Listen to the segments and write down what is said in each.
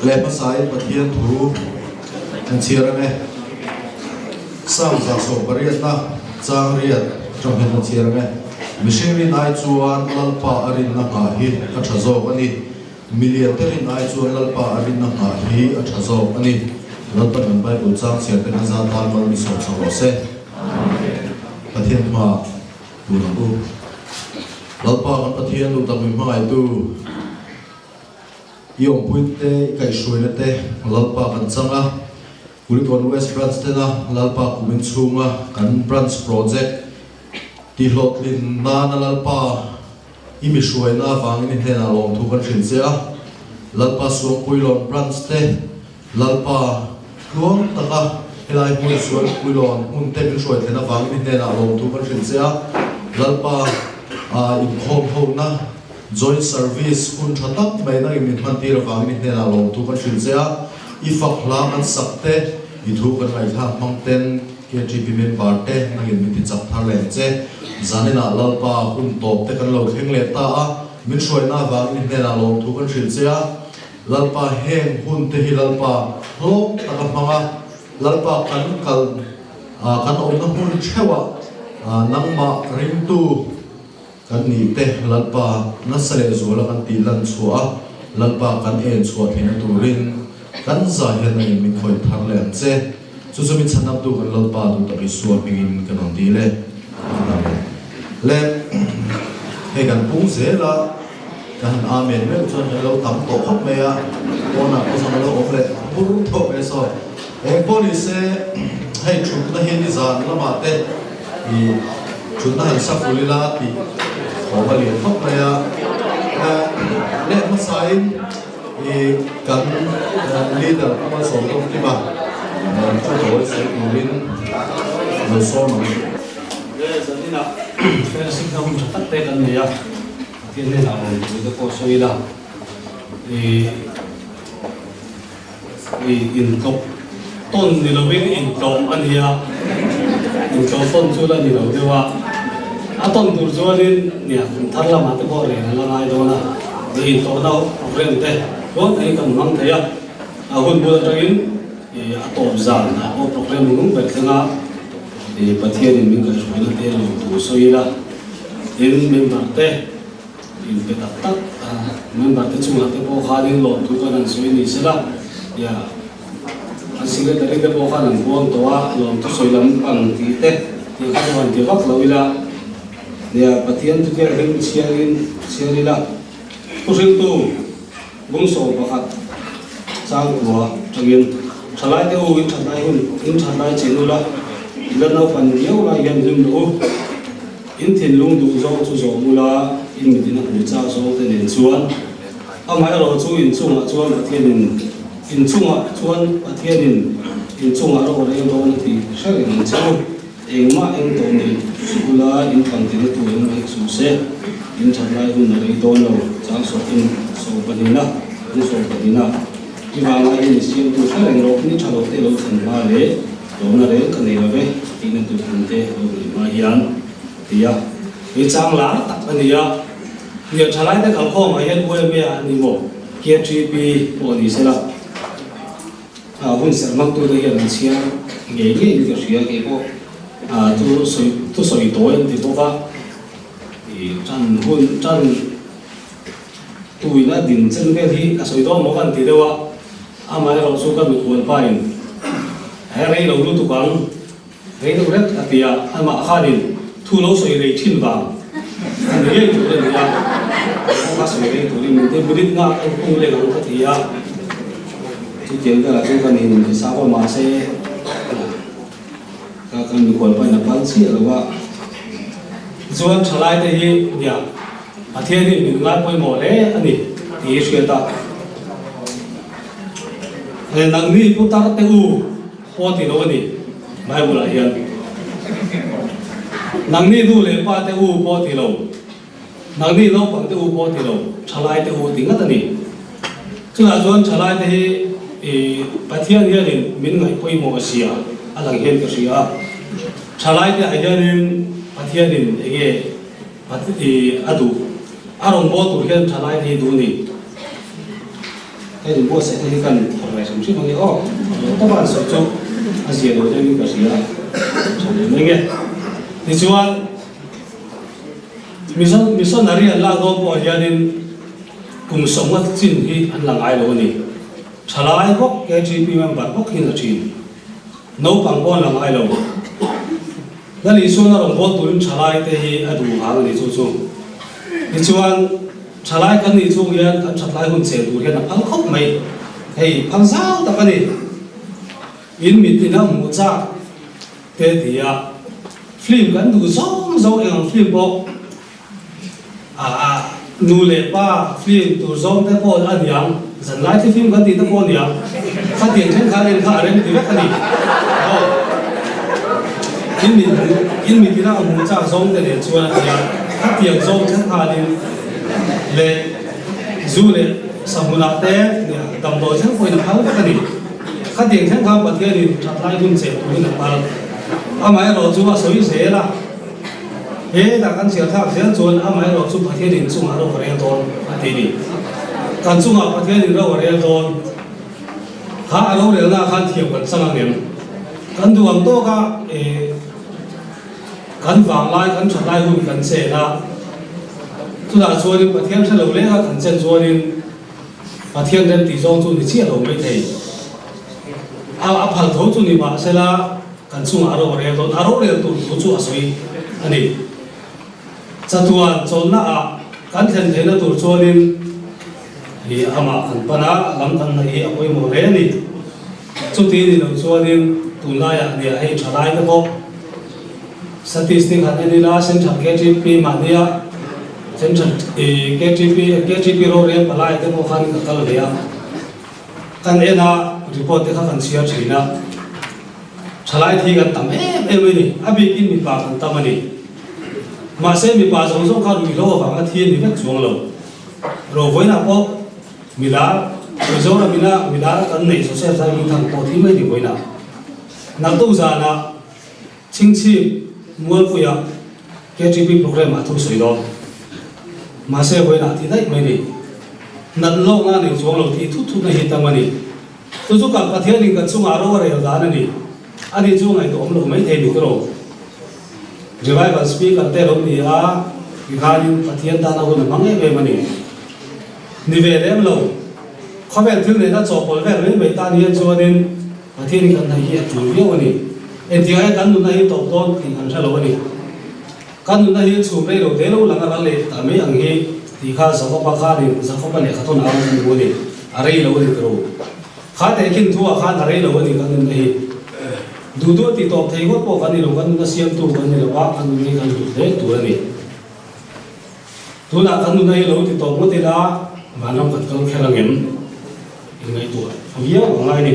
Leh hmasain Pathian thu kan chhiar ang e. Psalm 118 chang riat atang hian kan chhiar ang e. Mihring rin ai chuan Lalpa a rinna nghah hi a tha zawk a ni. Milian te rin ai chuan Lalpa a rinna nghah hi a tha zawk a ni. Lalpa kan Bible chang chhiar te khan zan tan mal mi sawm sak rawh se. Pathian hmaah tun ang u. Lalpa kan Pathian duh tak min hmangaihtu. I awmpuite te, i kaihhruaina te Lalpa kan chang a, Kulikawn West Branch tena Lalpa kumin chhunga kan Branch Project tihhlawhtlin nana Lalpa i mi hruaina avangin i hnenah lawmthu kan hrilh che a, Lalpa Suangpuilawn Branch te Lalpa tluang taka helai hmun Suangpuilawn hmun te min hruai thlen avangin i hnenah lawmthu kan hrilh che a, Lalpa inkhawm hona Joint Service hun tha tak mai nangin min hman tir avangin i hnenah lawmthu kan hrilh che a, i fak hla kan sak te, i thu kan ngaihthlak hmang ten KTP member te nangin min ti chak thar leh che. Zaninah Lalpa hun tawp te kan lo thleng leh ta a, min hruaina avangin i hnenah lawmthu kan hrilh che a, Lalpa heng hun te hi Lalpa hlawm taka hmang a, Lalpa kan kal kan awmna hmun theuhah nangmah ringtu, Kan nih te Lalpa nasa leh zuala kan tih lan chhuah a, Lalpa kan en chhuah theihna turin kan zah hian nangin min khawih thar leh ang che. Chu chu min chhanamtu kan Lalpa duh tak Isua hmingin kan rawn dil e. Amen. Le hei kan pung zel a, kan han Amen meuh chuan kan lo tam tawh khawp mai a, pawnah pawh chuan a lo awm leh bur tawh mai saw. Eng pawh ni se hei thutna hi nizan lamah te i thutna han sa ful ila tih thawm a lian khawp mai a. Leh hmasain i kan leader Pu Malsawmtawmkima thu tawi sawi turin lo sawm ang. Le zaninah fellowship na hun tha tak te kan nei a, Pathian hnenah rawn tui te pawh sawi ila i. Intlawh tawn ni lovin intlawh a nia, intlawh tawn chu la ni lo deuh a, a tawn tur chuanin nia kum thar lamah te pawh reng a la ngai dawn a, ni intlawhna program te chuan thei kan hmang thei a, a hun bul atangin a tawp zan ah pawh program nung ber thleng a, Pathianin min kaihhruaina te lo tur sawi ila, tin member te. Inpe tak tak a, member te chungah te pawh khanin lawmthu kan han sawi ni sela, ia an secretary te pawh khan an buang tawh a, lawmthu sawi lam pang tih te tih kha chu han ti vak lo ila, nia Pathian chu thianghlim chhiarin chhiar ila, thuhriltu bung 11 changkua tangin thalai te u in thatlai hun in thatlai chin ula, ila naupan viau lai hian hlim rawh u. In thinlung duh zawng chu zawm ula, in mitin a hmu chak zawng te nen chuan, amaherawh chu in chungah chuan Pathianin in chungah chuan Pathianin in chungah ro a reng dawn a tih hre reng ang che u. Engmah eng tawh nei suh ula, in pangtina tur eng hek suh se, in that lai hun a rei dawn lo, chang sawtin 12na, in 12na, i vang aiin i siamtu hre reng rawh, ni tha lo te lo thlen hma leh, Tlawmna reng ka nei lo ve tihna tur hun te lo nei hma hian a ti a, mi chang lar tak a ni a, hnial tha laite kalkhawmah hian UMA ah an ni maw, KTP pawh ni sela a hun serh hmangtute hian an chhiar ngei ngeiin ka hria kei pawh thu sawi thu sawi tawi an ti bawk a, ih tan hun tan tuina din chen vel hi ka sawi dawn maw ka an ti deuh a. Amaherawh chu ka mikhual pain he rei lo lutuk ang, rei deuh rek a ti a, amah khanin thu lo sawi rei thin vang a ni ngei tur a ni a, kei pawh ka sawi rei turin min ti minute nga ka hung leng ang ka ti a, chutiang velah chu ka nin ti sap a, mahse ka ka mikhual pain a pal chiah lo a. Tichuan thalaite hi nia Pathian hi min ngai pawimawh hle a ni tih hi hriat a. Nangni pu tar te u pawh ti lo a ni Bible ah hian. Nangni nu leh pa te u pawh ti lo, nangni naupang te u pawh ti lo, thalai te u ti ngat a ni. Chutah chuan thalai te hi Pathian hianin min ngaih pawimawh a sia a lang hian ka hria a. Thalai te ah hianin Pathianin enge A duh. A rawn bawl tur hian thalai te hi duh ni. Hei inbuatsaih te hi kan phawrh ve hrim hrim ange aw. Lo tawpa an sawi chu a zia lo deuhin ka hria tha lem reng e. Tichuan Missionary an lak dawn pawh hianin kum sawmnga chin hi an la ngai lo a ni. Thalai bawk KTP member bawk hi an la thin. Naupang pawh an la ngai lo. Lal Isuan a rawn bawl turin thalai te hi a duh vang a ni chu chu. Tichuan, thalai kan nih chung hian kan thatlai hun chen tur hian a phal khawp mai. Hei phal zau tak a ni. In mit ina hmuh chak te ti a, film kan duh zawng zawng eng ang film pawh a nu leh pa film tur zawng te pawh a niang, zanlai thi film kan tih te pawh a niang, khatiang thenkhat en kha a rem ti vek a ni. Aw, in mit hmuh, in mit ina a hmuh chak zawng te nen chuan a ti a, khatiang zawng thenkhatin leh zu leh sahmunah te nia damdawi thleng pawhin a phal vek a ni. Khatiang thleng khan Pathianin thatlai hun cheh turin a phal. Amaherawh chu a sawi zel a. He dah kan chhiar thlak zel chuan amaherawh chu Pathian in chungah ro a rel dawn a ti ni. Kan chungah Pathian in ro a rel dawn. Kha a rorelna ah khan thiam kan chang ang em? Kan duh ang tawk a e kan vanglai kan tha lai hun kan chen a, chutah chuanin Pathian hre lo leng a kan chen chuanin Pathian rem tih zawng chu ni chiah lo maithei. A a phal tho chu ni mahsela, Kan chungah a rorel dawn, a rorel tur thu chu a sawi a ni. Chatuan chawlhna ah kan thlen theihna tur chuanin hi amah kan pan a, lam kan hnaih hi a pawimawh hle a ni. Chuti ni lo chuanin tunlaiah nia hei tha lai te pawh statistic han en ila Central KTP mahnia Central KTP KTP rorel palai te pawh khan ka kal ve a. Kan en a, report te kha kan chhiar thin a, thalai thi kan tam em em a ni, a bikin mipa kan tam a ni. Mahse mipa zawng zawng kha ruihhlo avanga thi a ni vek chuang lo. Rovawiinah pawh milar, Mizoram ina milar kan neih Joseph Zaimingthang pawh thi mai ni vawiinah. Naktuk zanah Chhingchhip Mualpuia KTP programme ah thu sawi dawn. Mahse vawiinah thi daih mai ni. Nat lawkna nei chuang lo thi thut thutna hi tam a ni. Chu chu kan Pathianin kan chungah ro a rel dan a ni. Ani chu ngaihtuah awm lo mai thei ni tawh. Revival speaker te lo ni a, tikhanin Pathian tana hun a hmang em em a ni. Ni ve lem lo. Khawvel thil nena chawhpawlh vel mai mai tan hian chuanin Pathianin kan hnaih hi a tul viau a ni. Engtikah hian kan nunna hi tawp dawn tih kan hre lo a ni. Kan nunna hi chhum rei lo te lo lang a ral leh ta mai ang hi tih kha Jakoba khanin Jakoba lehkha thawn a ang kan hmu a ni. A rei lo a ni tiro. Kha tehkhin thu ah khan a rei lo a ni kan nunna hi. Duh duh a ti tawp thei ngawt pawh kan ni lo, kan nunna siamtu kan ni lo a, kan nunna hi kan hlut hle tur a ni. Tunah kan nunna hi lo ti tawp ngawt ila vanram kan kal kher ang em? Inngaihtuah viau a ngai ni.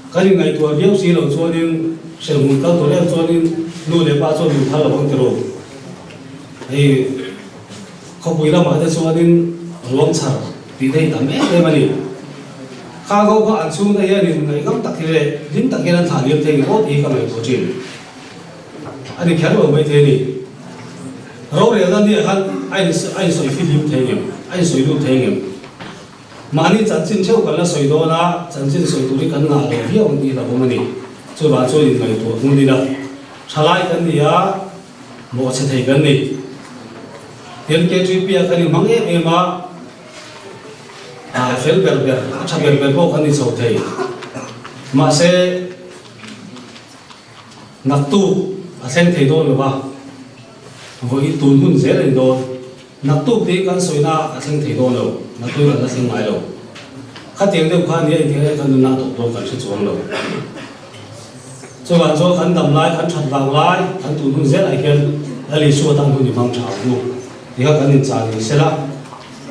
Kan inngaihtuah viau si lo chuanin hremhmun kal tur em chuanin nu leh pa chuan min phal lo ang tiraw? Hei khawpui lamah te chuanin ruang chhar tih te hi tam em em a ni. Kha ho kha an chhungte hianin ngaihngam tak hi leh hlim tak hian an thlah liam thei ngawt tih hi ka ngaihtuah thin. A ni kher lo maithei a ni. Rorelna nia khan a insawi fihlim thei ngem? A insawi lut thei ngem? Mahni chanchin theuh kan la sawi dawn a, chanchin sawi tur hi kan ngah lo viau ang tih hlauhawm a ni. Chuvang chuan inngaihtuah hmun ila thalai kan ni a, mawhchhe thei kan ni. Tin, KTP-ah kan inhmang em em a, a fel ber ber, a tha ber ber pawh kan ni chho thei. Mahse, Naktuk a thleng thei dawn lo va, vawi tun hun zel a ni dawn. Naktuk tih kan sawina a thleng thei dawn lo, naktuk kan la thleng ngai lo. Khatiang deuh kha nia inthei reng khan nunna a tawp dawn kan hre chuang lo. Chuvang chuan kan dam lai, kan that vang lai, kan tun hun zelah hian Lal Isua tan hun i hmang tha ang u ti kha kan inchah ni sela.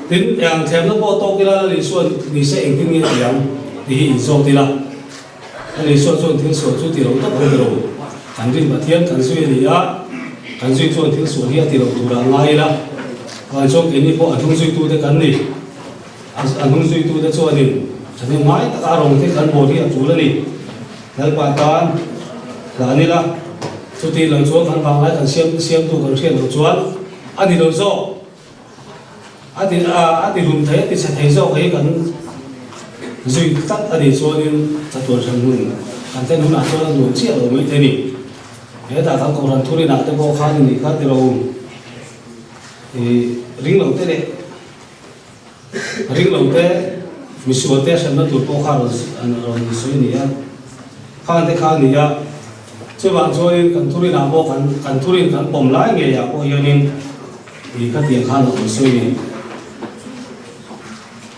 Tin, eng thlemna pawh tawk ila Lal Isua ni se engtin nge ti ang tih hi inzawt ila. Lal Isua chuan thil sual chu ti lo tak ang tiro. Kan rin Pathian kan zui a ni a, kan zui chuan thil sual hi a ti lo turah a ngai ila. Chuan chuan keini pawh a hnung zuitute kan ni. A hnung zuitute chuanin thahnem ngai taka a rawng te kan bawl hi a tul a ni. Lalpa tan hlan ila, chuti lo chuan kan vanglai kan siam siamtu kan hriat loh chuan a ni lo zawk. A ti a ti hlum thei a ti chhe thei zawk hi kan. Zui tlat a nih chuanin chatuan hran hun kan thlen hunah chuan a nuam chiah lo mai thei a ni. Hetah kan Kohhran thurinah te pawh khan i nih kha ti lo i ring lo te leh ring lo te misual te hremna tur pawh kha rawn rawn sawi a ni a, khang te kha a ni a. Chuvang chuanin kan thurinah pawh kan kan thurin kan pawm lai ngeiah pawh hianin i khatiang khan a rawn sawi a ni.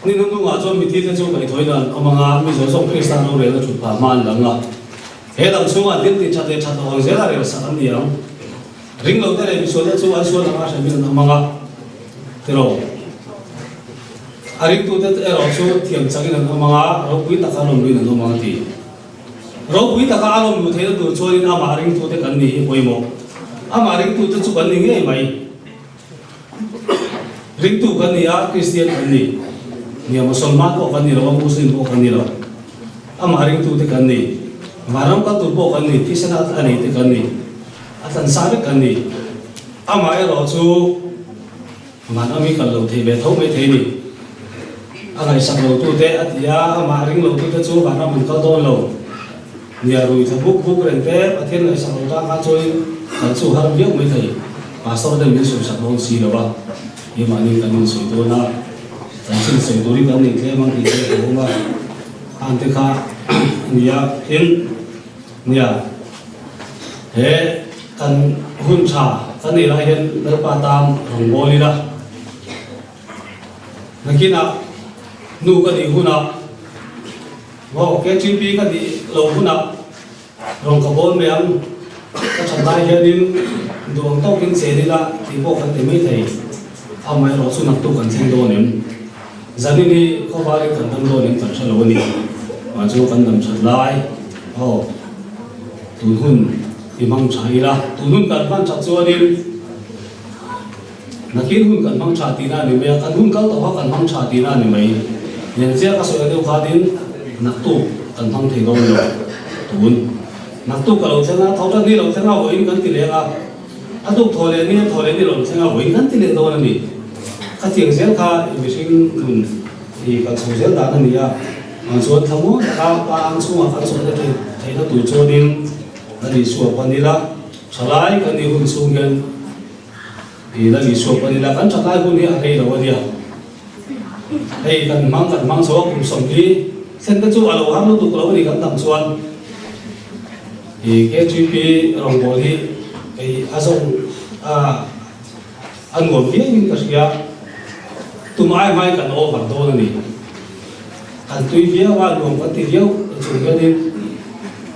Ni hnunghnungah chuan mithite chu kaihthawih dan awm anga mi zawng zawng Krista rorelna thut phah hma an lang a. He dam chhungah thil tih that leh that loh ang zela rel sak an ni ang. Ring lote leh misualte chu an sual anga hremin an awm anga tiraw. A ringtute erawh chu thiam chakin an awm anga ropui taka lawmluin an awm ang a ti. Ropui taka a lawmluh theihna tur chuanin amah ringtute kan ni hi pawimawh. Amah ringtute chu kan ni ngei mai. Ringtu kan ni a, Kristian kan ni. Nia, Musalman pawh kan ni lo a, Muslim pawh kan ni lo. Amah ringtute kan ni. Vanram kal tur pawh kan ni, thisen a a neite kan ni. A tlansa vek kan ni. Amah erawh chu vanram hi kal lo thei ve tho mai thei ni. A ngaihsak lotute a ti a, amah ring lotute chu vanram an kal dawn lo. Nia rui thla buk buk reng te Pathian ngaihsak lo tan khan chuanin kan chu har viau mai thei. Pastor ten min sawisak dawn si lo a, keimahni kan insawi dawn a, chanchin sawi turin kan nei tlem ang tih te a awm a, khan te kha nia tin nia he kan hun tha kan nei lai hian Lalpa tan rawn bawl ila. Nakinah nu ka nih hunah Maw KTP ka nih lo hunah rawn ka bawl mai ang, ka that lai hianin duh ang tawkin chen ila tih pawh kan ti mai thei. Amaherawh chu naktuk kan thleng dawn em? Zanin hi khawvarin kan dam dawn em kan hre lo a ni. Mah chu kan dam that lai aw tun hun i hmang tha ila, tun hun kan hman that chuanin Nakin hun kan hmang tha tihna a ni mai a, kan hun kal tawh kha kan hmang tha tihna a ni mai. Nen chiah ka sawi deuh khanin naktuk kan hmang thei dawn lo tun. Naktuk ka lo thleng a, tho tan ni lo thleng a vawiin kan ti leng a, a tuk thaw leh ni a thaw leh ni lo thleng a vawiin kan ti leh dawn a ni. Khatiang zel kha mihring nun hi kal chho zel dan a ni a, mah chuan thlamuang taka pa ang chhungah kan chawlh na theihna tur chuanin kan Isua pan ila, thalai kan nih hun chhung hian I la Isua pawn ila kan thatlai hun hi a rei lo a nia. Hei kan hmang kan hmang chho a kum 40 thlen te chu a lo har lutuk lo a ni kan dam chuan. I KTP rawngbâwl hi kei a zawng a a nuam viau in ka hria. Tum ai hmai kan over dawn a ni. Kan tui viau a, nuam kan ti viau chung hianin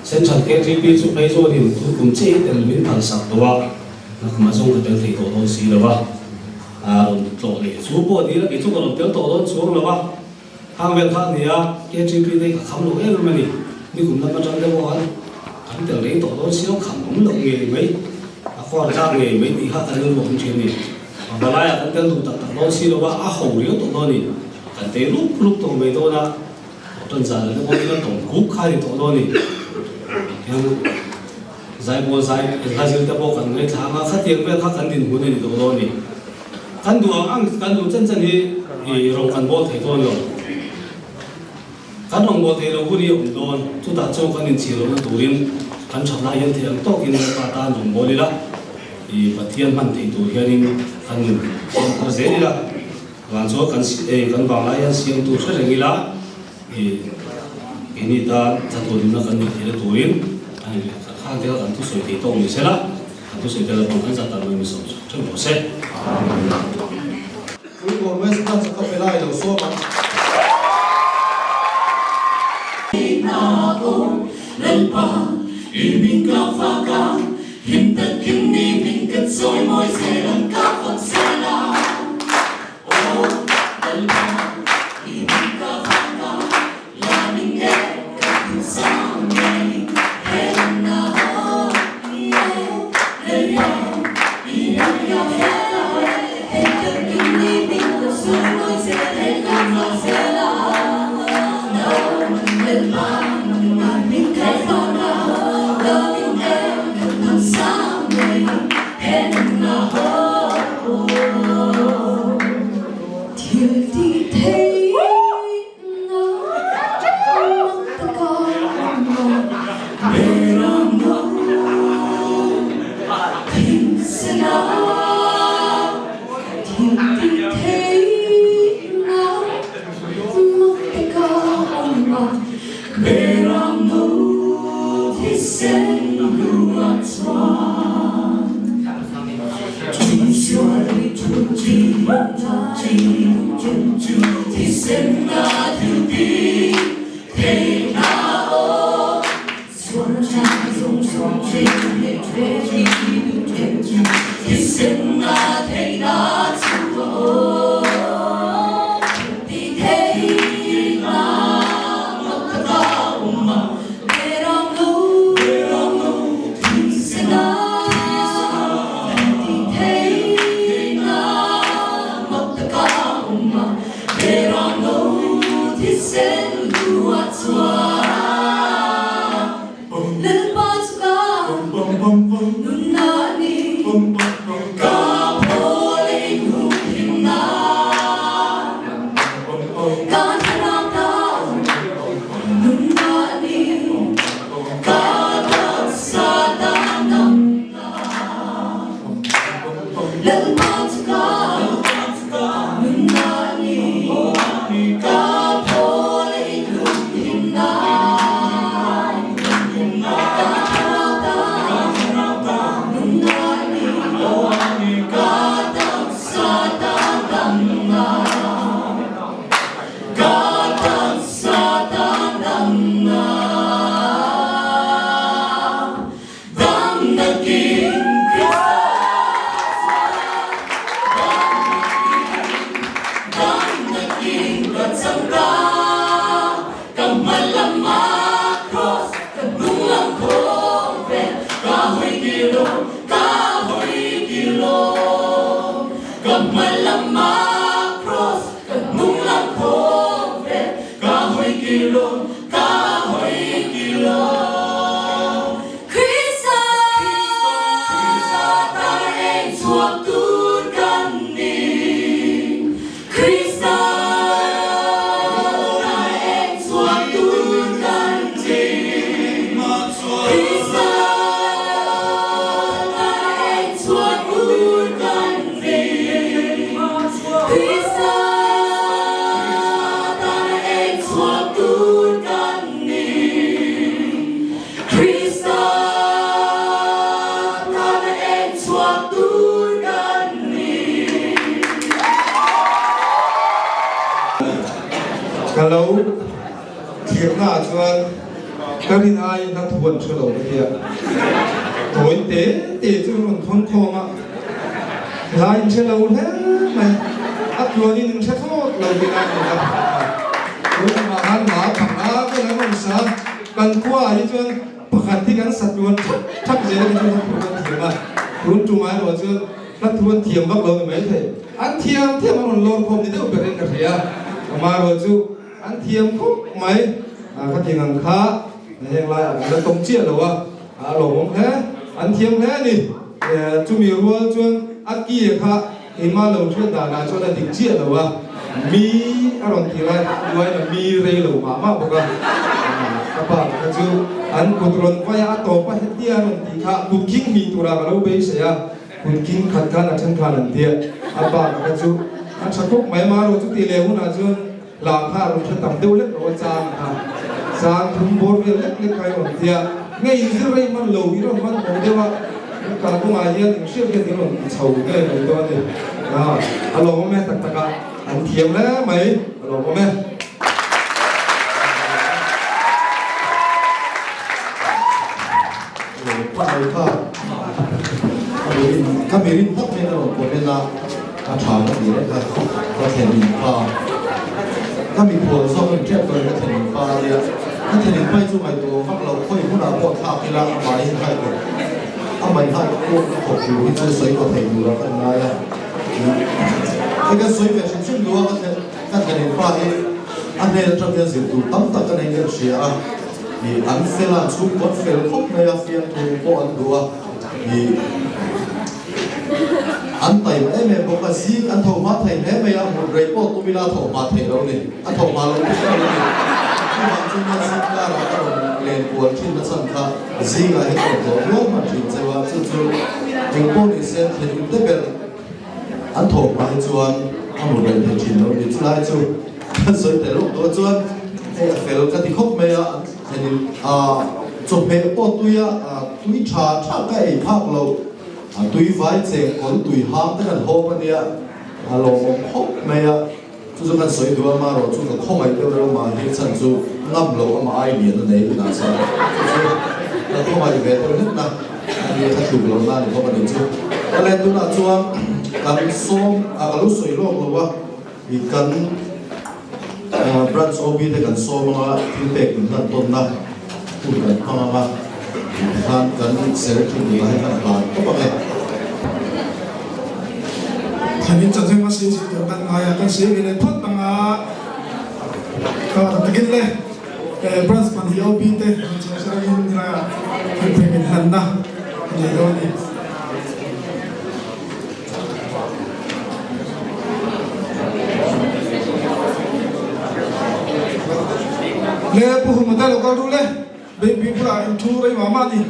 Central KTP chu phei zawnin tun kum chiah hi tel min phalsak tawh a. Nangmah zawng ka tel thei tawh dawn si lo a, a rawn tlawh leh chu pawh ni la kei chu ka rawn tel tawh dawn chuang lo a, hang vel kha a ni a, KTP te hi ka kham lo em em a ni, nikum lam atang deuh khan kan tel reng tawh dawn si lo, kham awm loh ngei mai, a khuar thlak ngei mai tih kha kan rilru awm thin a ni, palaiah kan tel duh tak tak dawn si lo a, a ho riau tawh dawn a ni, kan tei rup rup tawh mai dawn a. Tan zan ah te pawh ila tawng kuk kha a ni tawh dawn a ni. Tiang zaibawl zai hla zir te pawh kan ngaithla ang a, khatiang vel kha kan dinhmun a ni tawh dawn a ni. Kan duh ang ang kan duh chan chan hi i rawn kan bawl thei dawn lo. Kan rawn bawl thei lo hun hi a awm dawn, chutah chuan kan inchhir lohna turin kan that lai hian thei ang tawkin Lalpa tan rawn bawl ila, i Pathian hman thei tur hianin kan nun siam thar zel ila. Van chuan kan ei kan vang lai hian siam tur hre reng ila i keini tan thatunna kan neih theihna turin a ni leh khat khan te kha kan thusawi thei tawk ni sela, kan thusawi tel avang khan zat tan mai sawm chak theuh rawh se. Kulikawn West Branch a ka pe lai lo sawm ang. Ka lo thlirna ah chuan ka rin aiin a thu an hre lo ka tia. Tawi te te chu rawn thawn khawm a, la in hre lo hle mai. A tluanin in hre thlawt lo tih a ni a. Tunah khan la panga vel an rawn sa a, kan khua ah hi chuan pakhat hi kan sa tluan thak thak zel a ni chu hla thu an thiam a. Tun tumah erawh chuan hla thu an thiam vak lo ni maithei. An thiam thiam an rawn lawr khawm ni deuh berin ka hria. Amaherawh chu an thiam khawp mai. Ka ti ngang kha heng laiah kan la tawng chiah lo a, a lawmawm hle. An thiam hle a ni. Chumi rual chuan a ki kha keimah lo hriat danah chuan a dik chiah lo a, mi a rawn ti lai kha a luain a mi rei lo mah mah bawk a. Ka pa kha chu an kut rawn vai a, a tawp a hetia a rawn tih kha kut khing mi turah ka lo beisei a. Kut king khat khan a then khan an tia, a pa kha chu a tha khawp mai marawh chu tih leh hunah chuan hla kha a rawn hre tam deuh lek lo a chang kha chang thum bawr vel lek lek kha i rawn tia, nge in zir rei hman lo i rawn hman hmawh deuh a, in kalkawngah hian in hriat hian i rawn ti chho nge mai dawn a ni, a lawmawm e tak tak a, an thiam hle mai a lawmawm e. Ka mirin tak hian a rawn comment a, a tha ka ti reng a, ka thlenin pa, ka mikhual zawk in tep tawhin ka thlenin pa a nia, ka thlenin pai chu ngaihtuah vak loh khawi hmunah pawh thlak ila a mai hi hai tur, a mai hai pawh ka khawp tur hi chu sawi kaw thei tura ka ngai a, hei kan sawi ve hrim hrim duh a, ka thlenin pa hi a hnen atang hian zir tur tam tak ka nei hian hria a. Ih an fel a, chhungkaw an fel khawp mai a, fiamthu pawh an duh a, ih an taima em em bawk a, zing an tho hma thei hle mai a, mut rei pawh tum ila a tho hma thei lo ni, a tho hma lo tum lo ni. Chuvang chu nia zing karah ka rawn len kual thin na chhan kha zingah hian ka rawn tlawh rual hman thin cheu a, chu chu engpawh ni se thlen te ber an tho hma hi chuan a mut rei thei thin lo ni. Chulai chu Kan sawi tel lawk tawh chuan hei a fel ka ti khawp mai a, an thlenin chawhmeh pawh tui a, tui tha tha ka ei phak lo, tui vai cheng kawl tui hang te kan hawp a nia, a lawmawm khawp mai a. Chu chu kan sawi duh a, amaherawh chu ka khawngaih deuh reuh mah hi chhan chu ngam lo amah ai lian a nei tunah chuan chu chu ka khawngaih ve deuh hlek na a ni kha tluk lo na a ni bawk a nih chu. Awle tunah chuan kan sawm a ka lo sawi lawk lo a i kan branch OB te kan sawm anga thil pek min hlan tawnna hun kan hmang anga tikhan kan secretary tunah hian kan hlan tawp ang e. Thanin chanchin hma si zir tur kan ngai a, kan si ve leh phawt ang a, ka takin le branch pahnih OB te han chho sarangin nilaiah thilphek inhlanna a nei dawn a ni. Le Pu Huma te lo kal ru le, Baby bulah in thu rei mah mah a ni.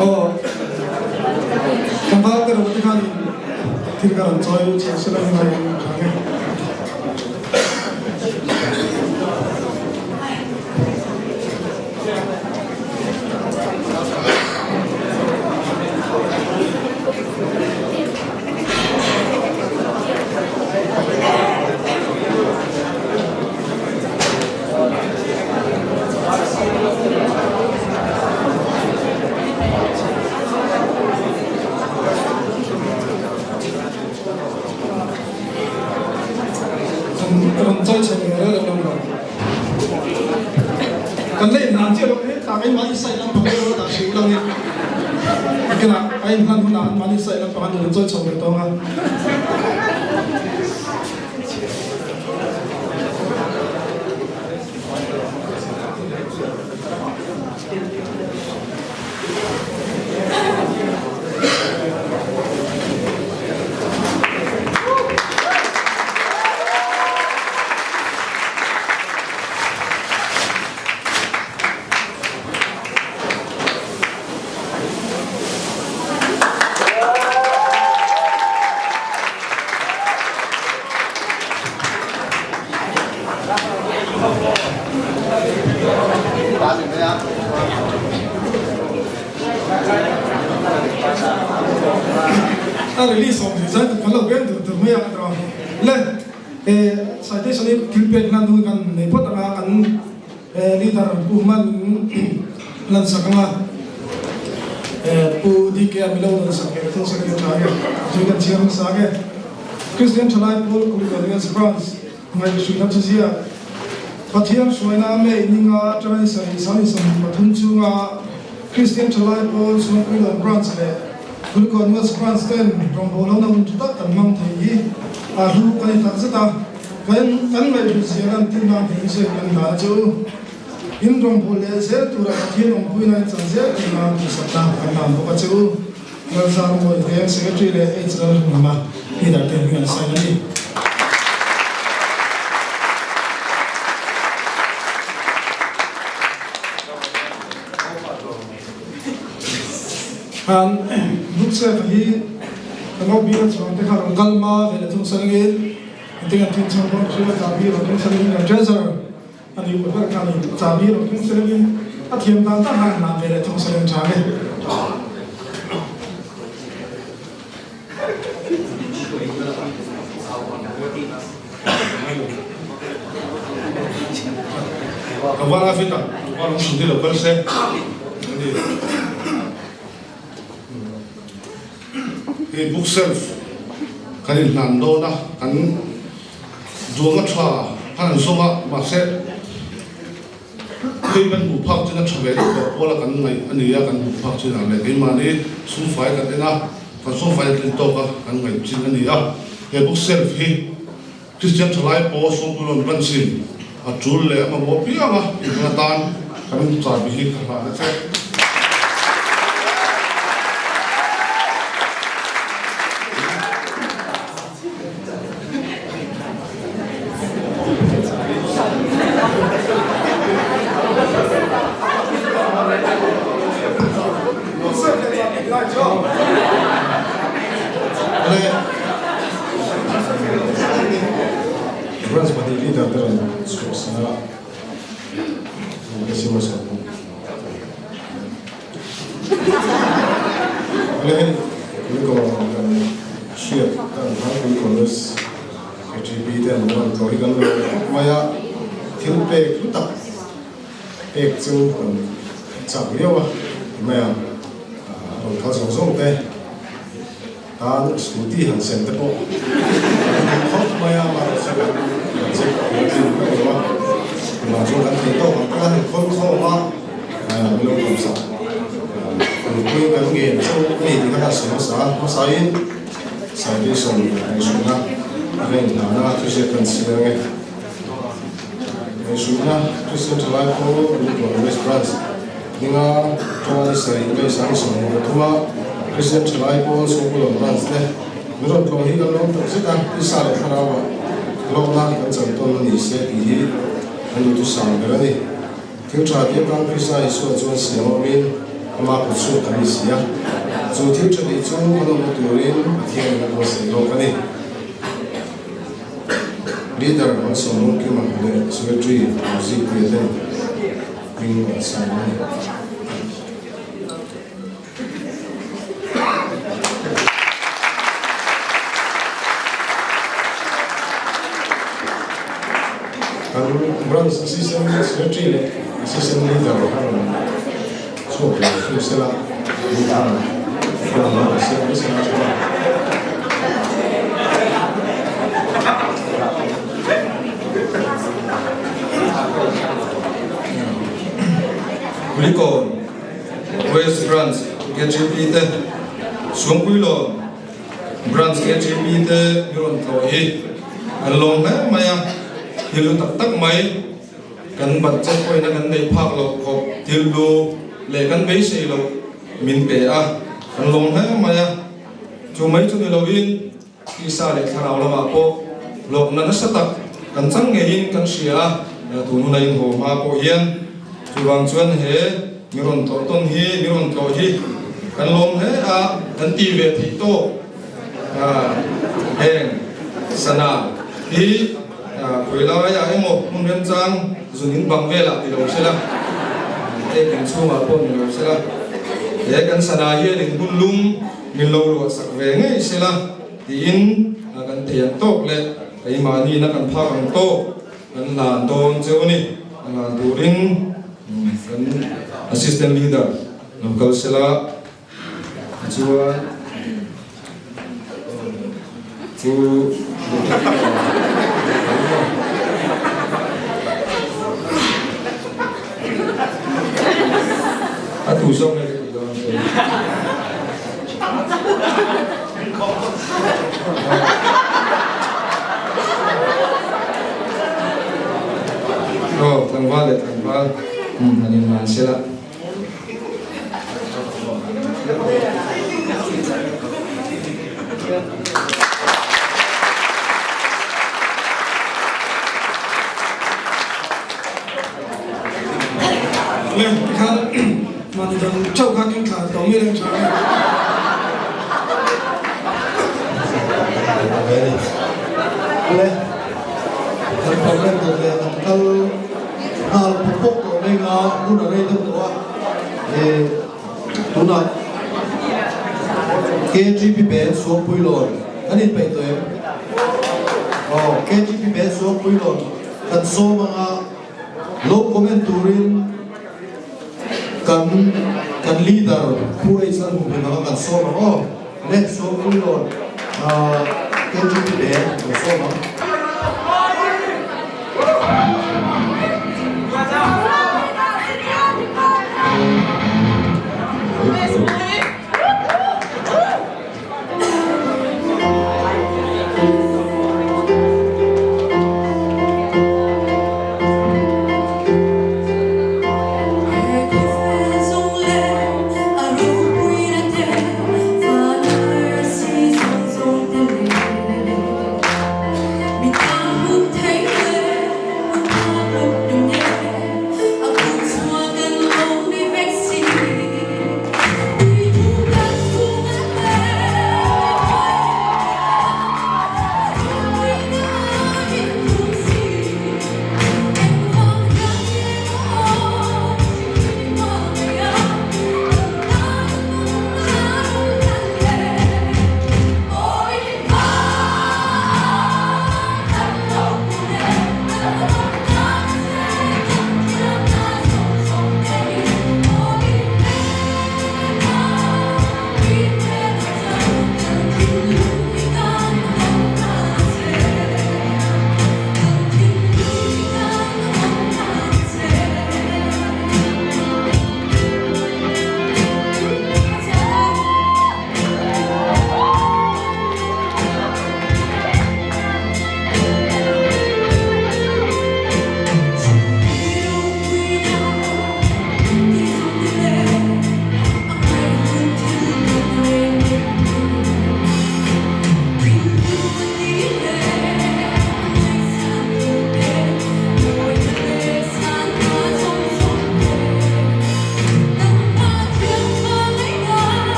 Aw, tlangval te ro te khan in thil ka rawn chawi chho sela ni mai ang tha nge. Rawn chawi chho ve reng reng lo. Kan la inhlan chiah lo he tak in mahni side lampang deuh a dah hrih lang in kinah a inhlan hunah an mahni side lampang an rawn chawi chho ve tawng a. A release awm thei zai tur kan lo veng dur dur mai a ka tawh le citation hi thil pek hlan hun kan nei phawt anga kan Leader Pu Hman lan sak anga Pu DK a milo dan sak leh thung sak in a tha nge zui kan chhiar hmasa nge Christian Thalai Pawl Kulikawn West Branch ngaihhruihna chu ziak Pathian hruaina May ninga atangin sarih sang in 23 chunga Christian Thalai Pawl Chhungpuilawn Branch leh Kulikawn West Branch ten rawngbawlhona hun tha tak kan hmang thei hi a hlu kan ni takzet a. Kan kan ngaihhlut zia lan tir nan thei zia kan hna chu in rawngbawh leh zel tura Pathian awmpuina in chan zel thei nan duhsakna kan hlan bawk a che u. Lalzar Mawi Veng Secretary leh H Lalhunga leader te hming an sign a ni. Khan Booksafe hi kan OB-a chuang te kha rawn kal hma ve leh thung sangin Engtin an thil chhang dawn chu a chahbi rawn tum selangin kan treasurer a ni ber kha a ni. Chahbi rawn tum selangin a thiam dan tak khan hlan ve leh thung selang tha nge. Ka var a fit a, var awm chhun te lo kal se a ni. Hei bookshelf kan inhlan dawn a, kan duang a tha khan an zawng a, mahse hei kan hmuh phak chin a tha ve deuh tawh pawl a kan ngaih a ni a, kan hmuh phak chin ah leh keimahni sumfai kan en a, kan sumfai a tlin tawk a kan ngaih chin a ni a, he bookshelf hi Kristian thalai pawh Sawmpuilawn Branch-in a tul leh a mamawh piang a inhman atan kan chabi hi ka hlan a che. Le. Branch pahnih leader te rawn chhuah san a, ka siam a sawi bawk. Le hei Kuikawn kan hriat kan khan Kuikawn West KTP te an rawn tlawh hi kan lo khawp mai a, thil pek hlu tak pek chu kan chak viau a ti mai a, a rawn kal zawng zawng te tan scooty han sem te pawh a duh khawp mai a, amaherawhchu kan budget a puitling vek lo a, tunah chuan kan thei tawk ang tak a han khawn khawm a, min lo tumsak nupui kan ngen chu a ni tih kha kan sawi hmasa a, hmasain Salvation ngaihhruihna a ka inhlana thuziak kan chhiar ange. Ngaihhruihna Christian Thalai Pawl Kulikawn West Branch hminga tawng sarih May 2023 a Christian Thalai Pawl Sawkulon Branch te min rawn tlawh hi kan lawm tak zet a, tisa leh thlarauah hlawkna kan chan tawn a ni se tih hi kan duhthusam ber a ni. Thil tha tih atan Krista Isua chuan siam awmin ama kut chhuak kan ni si a, chu thil tha tih chu kan awmna turin Pathianin a buatsaih lawk a ni. Leader Malsawm Lungkima leh Secretary Rosie Puia ten hming an sign a ni. Kan Branch Assistant Secretary leh Assistant Leader kha rawn chhuak ve thung sela, Luthar hian a rawn siam nasa a tha. Kulikawn. West Branch KGP te Suangpuilawn Branch KGP te mi rawn tlawh hi an lawm hle mai a, thil hlu tak tak mai kan budget pawhin a kan neih phak loh khawp thil hlu leh kan beisei loh min pe a, kan lawm hle mai a, chu mai chu ni loin Tisa leh thlarau lamah pawh hlawkna nasa tak kan chang ngeiin kan hria a, tun huna inhaw hma pawh hian chuvang chuan he mi rawn tlawh tawn hi, mi rawn tlawh hi kan lawm hle a, kan ti ve theih tawk heng sana hi khawi laiah emaw hmun remchang zun in bang velah ti lo sela, ekin chhungah pawh ni lo sela, he kan sana hian in hun lum Min lo ruah sak ve ngei sela tiin kan thei ang tawk leh keimahni na kan phak ang tawk kan hlan dawn cheu a ni. A hlan turin kan Assistant Leader lo kal sela tichuan Pu A tu zawk nge ka tih dawn ang che. Aw, tlangval leh tlangval han inhlan sela. Le tikhan mahni dang chauh kha keng thla tawh mi reng tha nge. Le kan program tur leh kan kal Nghal pawp pawp tawh mai nga hun a rei deuh tawh a, eh tunah KGP Band Suangpuilawn kan inpeih tawh em? Aw KGP Band Suangpuilawn kan sawm anga lo comment turin kan kan leader Pu H Lalhum hlim anga kan sawm ang aw. Le Suangpuilawn KGP Band kan sawm ang.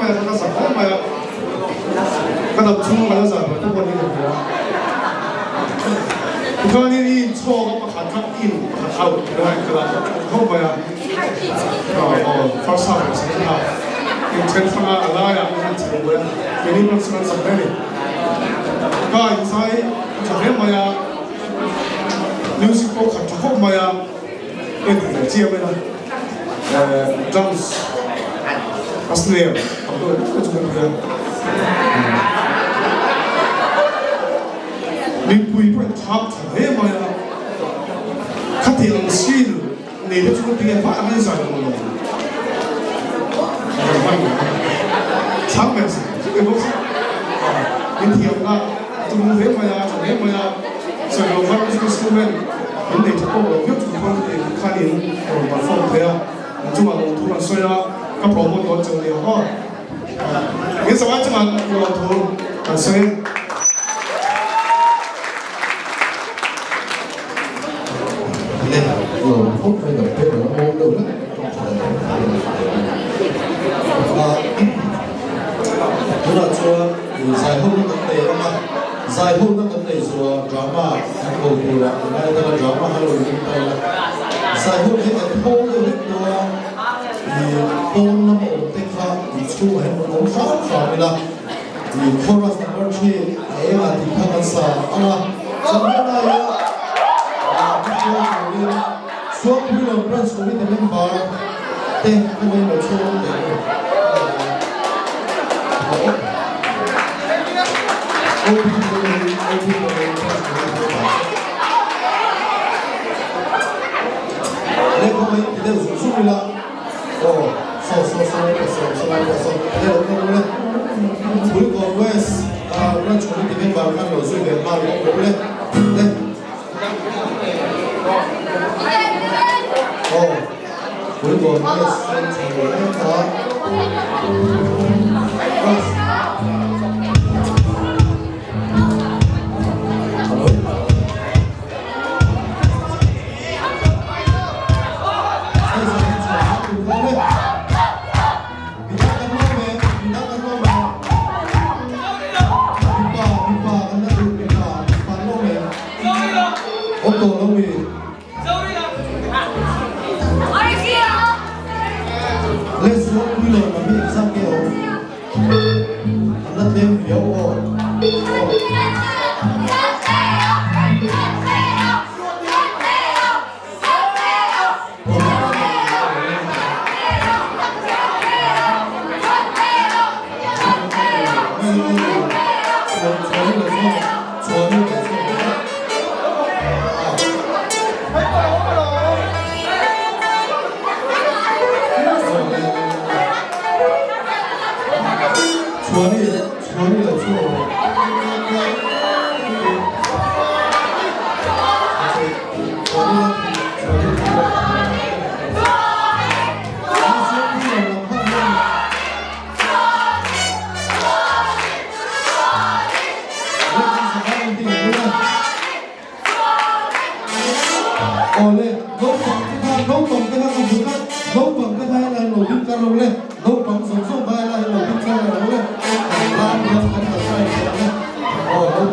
mai a, ka zak hle mai a, ka dam chhung a ka la zah lo te pawh ni ka hria. Tikhanin i inchhawk a pakhat kha in pakhat out tih lai ka la khawp mai a, aw first half leh second half inthen hrang a, a laiah khan an chho buai a, keini pawh chuan an zak hle a ni. Ka inzai a tha hle mai a, music pawh khat tha khawp mai a. En ve chiam ila drums a snare tam deuh deuh chu kan hria mipui pawh in thap tha hle mai a khati ang skill nei te chu kan tinge hmai ang a in zai duh lo chhang ve se chu ke bawk in thiam na tum hle mai a tha hle mai a sawi lo khan music instrument In nei tha pawh lo viau chung pawn ti khan in rawn perform thei a, an chungah lawm thu kan sawi a, ka promote dawn cheu nia aw. In zawai chungah lawm thu kan sawi. Le lawm phawt mai kan paper a awm deuh hlek a, tunah chuan zaiho na kan nei ang a. Zaihawlna kan nei zuah drama kan ko turah a ngai deuh a, drama kha lo ring ta ila. Zaihawl hi kan thaw deuh hlek dawn a, ih pawn lama awm te kha inchhungah hian rawn awm hram hram ila, ih chorus number 3 a engah tih kha kan sa ang a, chuan helai a hruai turin Suangpuilawn Branch Committee member te ka nei lo chhung awm teh u. Awle, naupang te kha, naupang te kha ka hmu tlat, naupang te kha helai lo ding kar lo le, naupang zawng zawng kha helai lo ding kar lo le, kan tan hian kan ta sai tawh le, aw naupang.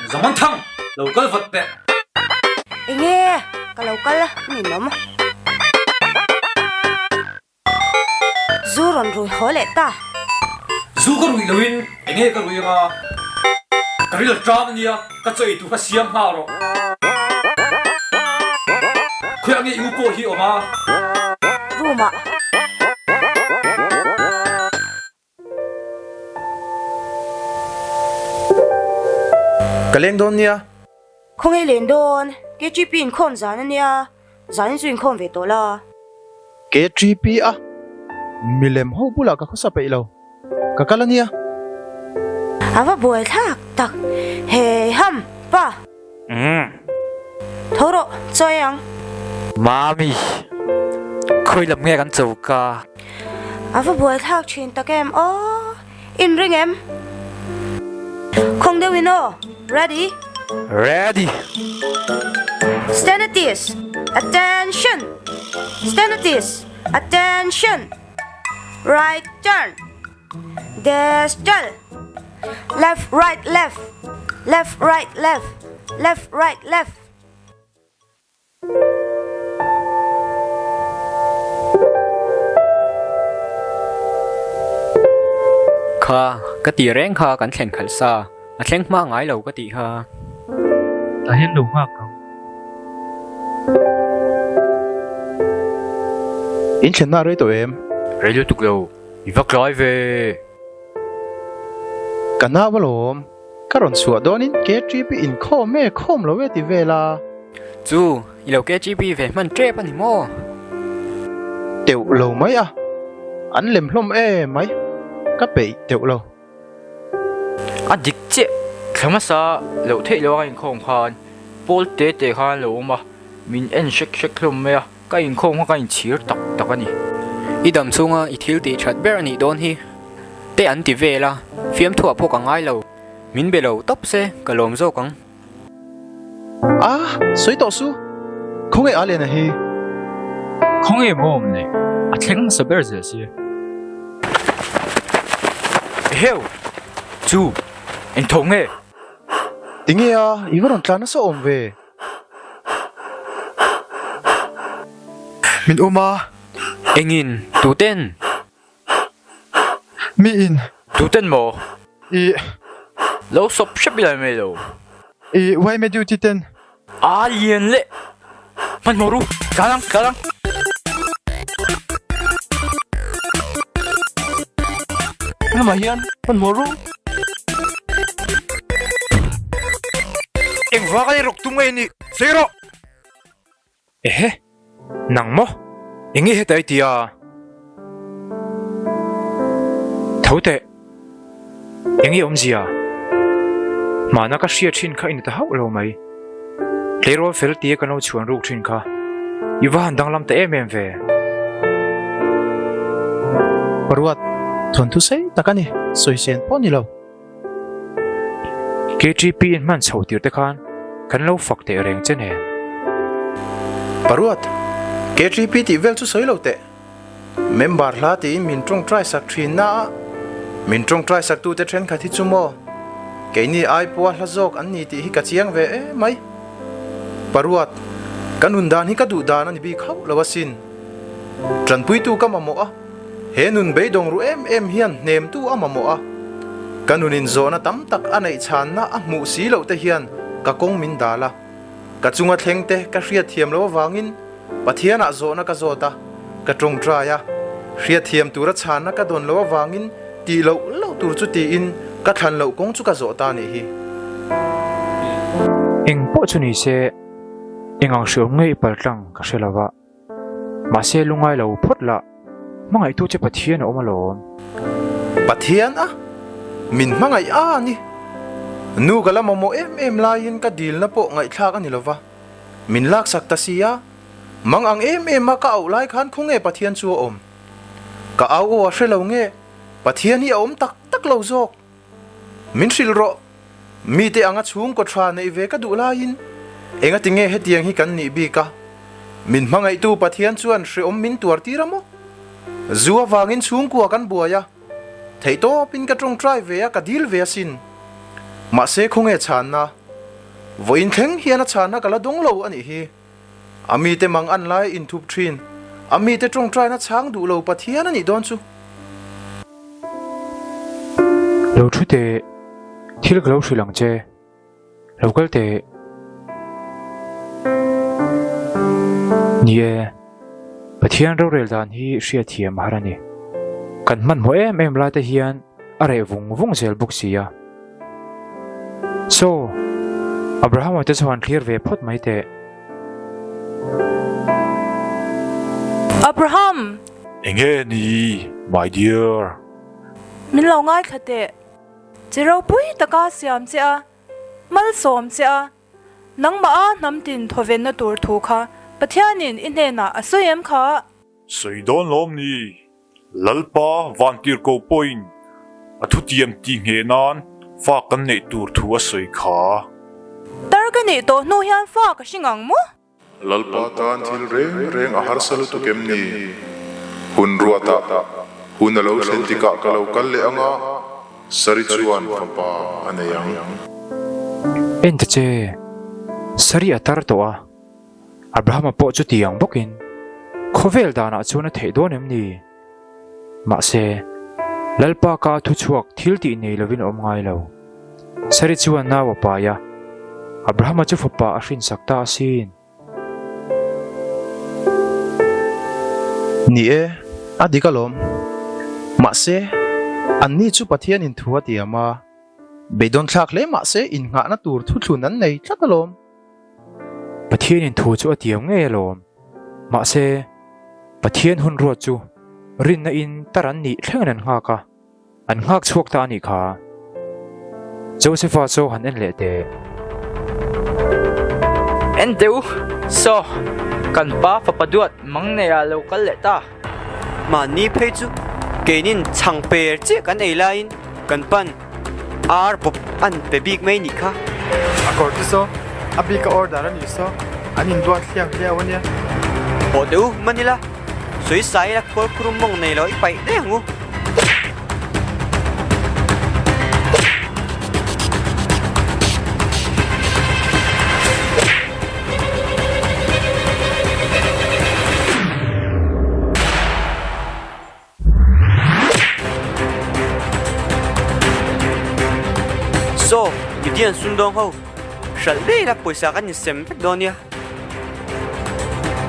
Zaman thang, lo kal vat teh. Enge, ka lo kal a ninawm. Zu rawn rui haw leh ta. Zu ka ruih loin enge ka rui anga? Ka ril ṭam ania, ka chaw ei tur kha siam nghal rawh. Khawiah nge i u pawh hi awm a? Room ah. Ka leng dawn nia. Khawnge len dawn? KTP inkhawm zan a nia, zanin chu inkhawm ve tawh la. KTP a? Milem ho bulah ka khawsa peih lo. Ka kal a nia. A va buai thlak tak. Hei ham, pa. Umm. Tho rawh, chawi ang. Mami, khawi lam nge kan cho ka? A va buai thlak thin tak em aw, in ring em? Khawng deuh in aw, ready? Ready! Stand at ease, attention! Stand at ease, attention! Right turn! Destel! Left right left, left right left, left right left. Kha, ka tih reng kha kan thlen khalh sa, a thleng hma ngai lo ka tih kha. Tah hian lo nghak ang. In thlenna rei tawh em? Rei lutuk lo. I va tlai ve! Ka nau alawm, ka rawn chhuah dawnin KTP inkhawm e, khawm lo e ti vel a. Chu, i lo KTP ve hman tep a ni maw? Teuh lo mai a, an lem hlawm e mai, ka peih teuh lo. A dik chiah, thla hmasa loh theih lo a ka inkhawm khan Paul te te khan lo awm a, min en hrek hrek hlawm mai a. Ka inkhawm kha ka inchhir tak tak a ni. I dam chhunga i thil tih that ber a nih dawn hi. Te an ti vel a, fiamthuah pawh ka ngai lo. Min be lo tawp se, ka lawm zawk ang. A, sawi tawh su. Khawnge a Lena hi? Khawnge maw awm nei? A thleng hmasa ber zel si. Eheu! Chu! Engtho nge? Tinge a, i va rawn tlan nasa awm ve? Min um a. Engin? Tuten? Mi in. Tuten maw? I. Lo sawp hrep ila mai lo. I yma duty ten. A lian leh. Hmanhmawh ru. Tlan ang, tlan ang. Lamah hian hmanhmawh ru. Engvang a i rawk tum nge nih? Sawi rawh! Ehe! Nang maw? Eng nge heta i ti a? Tho teh! Eng nge awmzia? Hmana ka hria thin kha i ni ta hauh lo mai. Tleirawl fel tia kan lo chhuan ruk thin kha i va han danglam ta em em ve. Paruat, thawnthu sei tak a ni, sawi sen pawh a ni lo. KTP in hman chho tir te khan kan lo fak teh reng che nen. Paruat, KTP tih vel chu sawi lo teh. Member hla tiin min tawngtai sak thin na a, min tawngtai sak tute thenkhat hi chu maw keini ai pawha hla zawk an ni tih hi ka chiang ve em mai. Paruat, ka nun dan hi ka duh dan a ni bik hauh lo asin. Tanpuitu ka mamawh a, he nun beidawng ru em em hian hnemtu a mamawh a, ka nun inzawhna tam tak a neih chhanna a hmuh si loh te hian ka kawng min dal a, ka chunga thleng te ka hriatthiam loh avangin Pathianah zawhna ka zawt a, ka tawngtai a, hriatthiam tura chhanna ka dawn loh avangin tih loh loh tur chu tiin ka thlan loh kawng chu ka zawh ta a nih hi. Eng pawh chu ni se, eng ang hriawm nge i paltlang ka hre lo va, mahse lungai lo phawt lah, hmangaihtu che Pathian a awm alawm. Pathian a? Min hmangaih a ni. Nu ka la mamawh em em laiin ka dilna pawh ngaihthlak a ni lo va. Min laksak ta si a, mang ang em em a ka auh lai khan khawnge Pathian chu a awm? Ka au aw a hre lo nge Pathian hi a awm tak tak lo zawk? Min hrilh rawh, mite anga chhungkaw tha neih ve ka duh laiin engati nge hetiang hi kan nih bik a? Min hmangaihtu Pathian chuan hreawm min tuar tir a maw? Zu avangin chhungkua kan buai a, theihtawpin ka tawngtai ve a ka dil ve asin. Mahse khawnge chhanna? Vawiin thleng hian a chhanna ka la dawng lo a nih hi. A mite mang an lai inthup thin, a mite tawngtaina chhang duh lo Pathian a nih dawn chu. Lo thu teh, thil ka lo hrilh ang che. Lo kal teh. Ni e, Pathian rorel dan hi hriatthiam a har a ni. Kan hmanhmawh em em lai te hian a reh vung vung zel bawk si a. Saw, Abrahama te chuan thlir ve phawt mai teh. Abraham! Enge ni, my dear? Min lo ngaithla teh. Chi ropui taka siam che a, malsawm che a, nangmah a hnam tin thawvenna tur thu kha Pathianin i hnenah a sawi em kha? Sawi dawn lawm ni, Lalpa Vantirhko pawhin a thutiam tih ngheh nan fa kan neih tur thu a sawi kha. Tar ka nih tawh hnu hian fa ka hring ang maw? Lalpa tan thil reng reng a harsa lutuk em ni? Hun ruatah, hun a lo thlen tikah ka lo kal leh ang a, Sari chuan fapa a nei ang. En ta che, Sari a tar tawh a. Abrahama pawh chuti ang bawkin khawvel danah chuan a theih dawn em ni? Mahse, Lalpa ka thuchhuak thil tih nei lovin a awm ngai lo. Sari chuan nau a pai a, Abrahama chu fapa a hrinsak ta asin. Ni e, a dik alawm. Mahse, anni chu Pathianin thu a tiam a, beidawn thlak hle mahse innghahna tur thuthlun an nei tlat alawm. Pathianin thu chu a tiam ngei alawm. Mahse, Pathian hun ruat chu rinna in tar an nih thlengin an nghak a, an nghak chhuak ta a nih kha. Josepha chaw han en leh teh. En teh u, saw, kan pa fapa duat mang neia lo kal leh ta. Mahni phei chu keinin chhang per chiah kan ei laiin kan pan Ar bawp an pe bik mai nih kha. A kawr te saw a bik a order a nih saw an induat hliau hliau a nia. Haw teh u man ila, sawi sai ila khawl khurum mawng nei lo i paih daih ang u. Saw, Midian sumdawng ho, hralh daih ila pawisa kan insem vek dawn nia.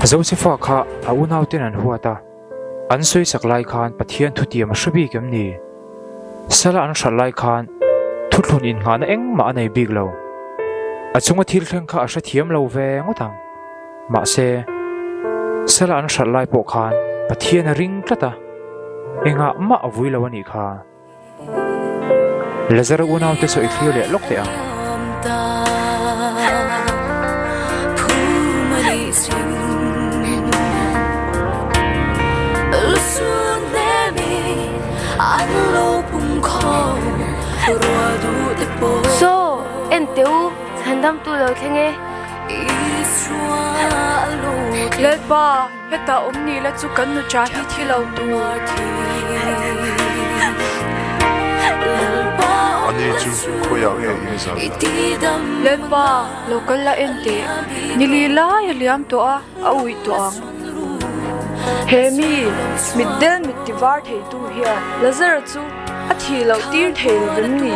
Josefa kha a unauten an huat a, an sawisak lai khan Pathian thutiam a hre bik em ni? Sala an hralh lai khan thuthlun innghahna engmah a nei bik lo. A chunga thil thleng kha a hrethiam lo ve ngawt ang. Mahse, Sala an hralh lai pawh khan Pathian a ring tlat a, engah mah a vui lo a nih kha. Lazara unaute saw i thlir leh lawk teh ang. Saw, en teh u, chhandamtu lo thleng e. Lalpa, hetah awm ni la chu kan nucha hi thi lo tur. Ani chu khawiah nge in zalh? Lalpa, lo kal la en teh. Nili lai a liam tawh a, a uih tawh ang. He mi, mitdel mit ti var theitu hian Lazara chu A thih loh tir thei lo vem ni?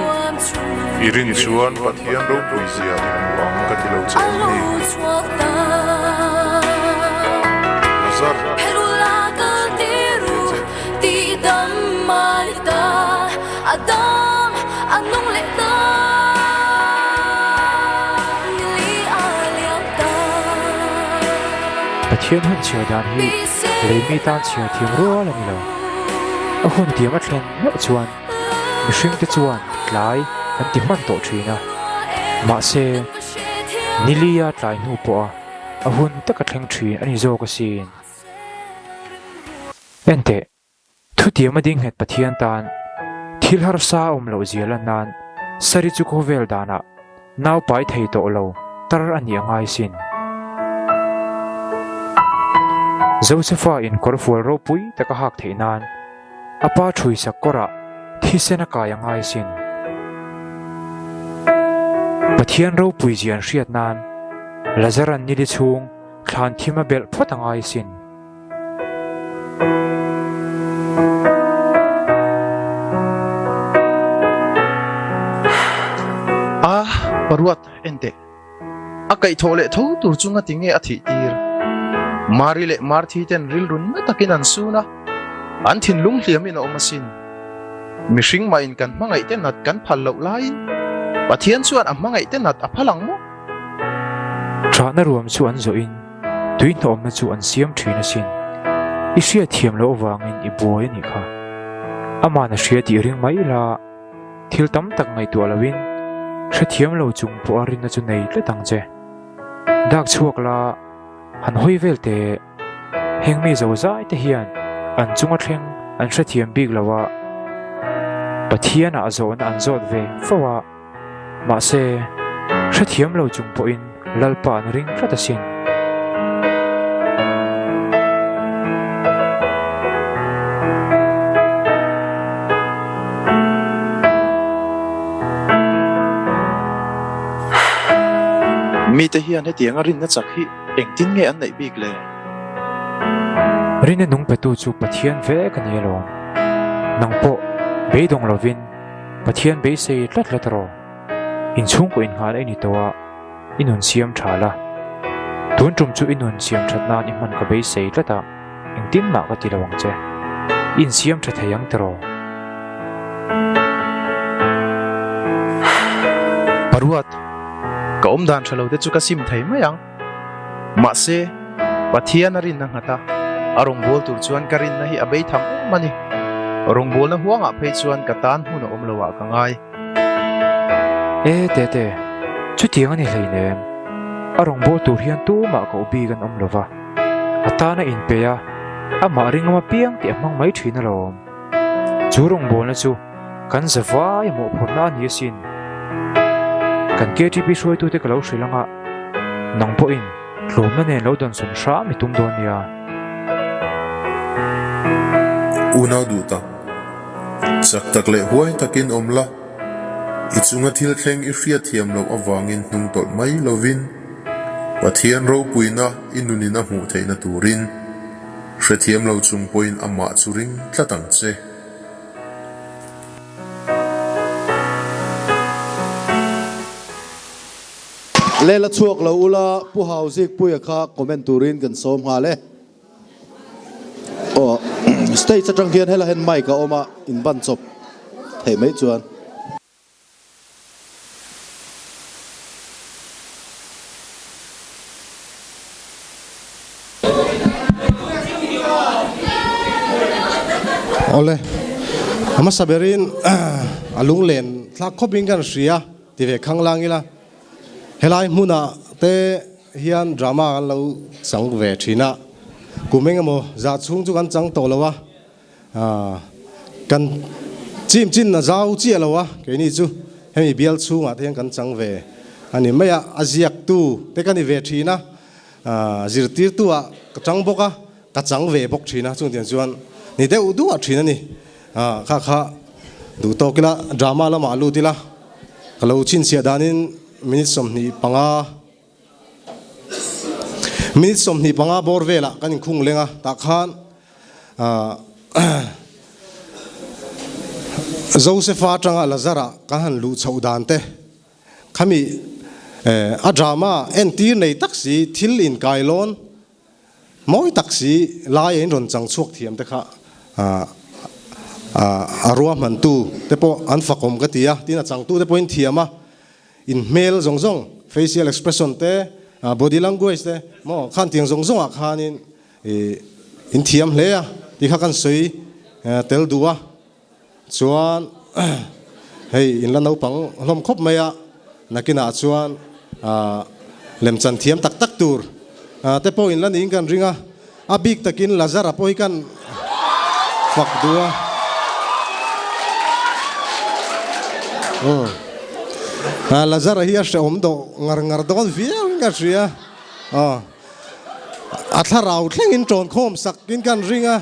I rin chuan Pathian ropui zia i hmu ang ka ti lo che em ni? Lazar, Pathian hun chhiar dan hi lei mi tan chhiar thiam rual a ni lo. A hun tiam a thlen meuh chuan mihringte chuan tlai an ti hman tawh thin a, mahse Nilia tlai hnu pawha a hun taka thleng thin a ni zawk asin. Enteh, thutiam a ding nghet Pathian tan thil harsa a awm loh zia lan nan Sari chu khawvel danah Nau pai thei tawh lo tar a nih a ngai sin. Josefa in kawrfual ropui tak a hak theih nan a pa ṭhuisak kawrah thisen a kai a ngai sin. Pathian ropui zia an hriat nan Lazara'n nili chhung thlan thim a belh phawt a ngai asin. A, Paruat, en teh. A kaihthawh leh tho tur chu ngati nge a thih tir? Mari leh Marthi ten rilru na takin an sun a, an thinlung hliamin a awm asin. Mihring mahin kan hmangaih te nat kan phal loh laiin Pathian chuan a hmangaih te nat a phal ang maw? Ṭahna ruam chu an zawhin tui hnawhawmna chu an siam ṭhin asin. I hriat thiam loh avangin i buai a nih kha. Aman a hria tih ring mai la. Thil tam tak ngaihtuah loin hrethiam lo chung pawha rinna chu nei tlat ang che. Dak chhuak la, han hawi vel teh. Heng mi zo zai te hian an chunga thleng an hrethiam bik lo a, Pathianah zawhna an zawt ve fo a, mahse hrethiam lo chung pawhin Lalpa an ring tlat asin. Mite hian hetianga rinna chak hi engtin nge an neih bik le? Rinna nung petu chu Pathian vek a ni alawm. Nang pawh beidawng lovin Pathian beisei tlat tlat rawh. Inchhungkaw innghan a ni tawh a. I nun siam tha la. Tun tum chu i nun siam that nan i hman ka beisei tlat a, engtin mah ka ti lo ang che. I insiam tha thei ang tiraw? Paruat, ka awmdan tha lo te chu ka sim thei mai ang. Mahse, Pathian a rinna nghat a, a rawngbâwl tur chuan ka rinna hi a bei tham em a ni. Rawngbâwlna huangah phei chuan ka tan hmun a awm lo ah ka ngai. E Tete, chutiang a ni hleinem. A rawngbâwl tur hian tumah koh bik an awm lo va, a tan a inpe a, amah ringawm apiang tih a hmang mai thin alawm. Chu rawngbâwlna chu kan za vai a mawhphurhna a ni asin. Kan KTP hruaitute ka lo hrilh ang a, nang pawhin tlawmna nen lo dawnsawn hram i tum dawn nia. Unau duh tak. Chak tak leh huai takin awm la, i chunga thil thleng i hriatthiam loh avangin hnung tawlh mai lovin, Pathian ropuina i nunin a hmuh theihna turin, hrethiam lo chung pawhin amah chu ring tlat ang che. Lel a chhuak lo ula, Pu Hauzikpuia kha comment turin kan sawm nghal e. Aw stage atang hian helai hian mic a awm a, in ban chawp theih mai chuan. Awle, a hmasa berin a lunglen thlak khawpin kan hria ti ve khanglang ila, helai hmunah te hian drama kan lo chang ve thin a, kum eng emaw zah chhung chu kan chang tawh lo a, kan chim chin a zau chiah lo a, keini chu hemi bial chhungah te hian kan chang ve a ni mai a, a ziaktu te ka ni ve thin a, zirtirtu ah ka chang bawk a, ka chang ve bawk thin a, chung tiang chuan ni deuh duah thin a ni, kha kha duh tawk ila drama lamah lut ila ka lo chhinchhiah danin minute 25. Minute 25 bawr velah kan inkhung leng a, tah khan Josefa atanga Lazara kan han luh chhoh dan te, khami a drama entir nei tak si thil inkailawn mawi tak si lai a inrawn chang chhuak thiam te kha a ruahmantu te pawh an fakawm ka ti a, tin a changtu te pawhin thiam a. In hmel zawng zawng, facial expression te, body language te maw khan tiang zawng zawngah khanin in thiam hle a tih kha kan sawi tel duh a. Chuan hei in la naupang hlawm khawp mai a, nakinah chuan lemchan thiam tak tak tur te pawh in la niin kan ring a. A bik takin Lazara pawh hi kan fak duh a. Lazara hi a hrehawm dawh ngar ngar dawn viau in ka hria. A thlarau thlengin ṭawn khawm sak in kan ring a.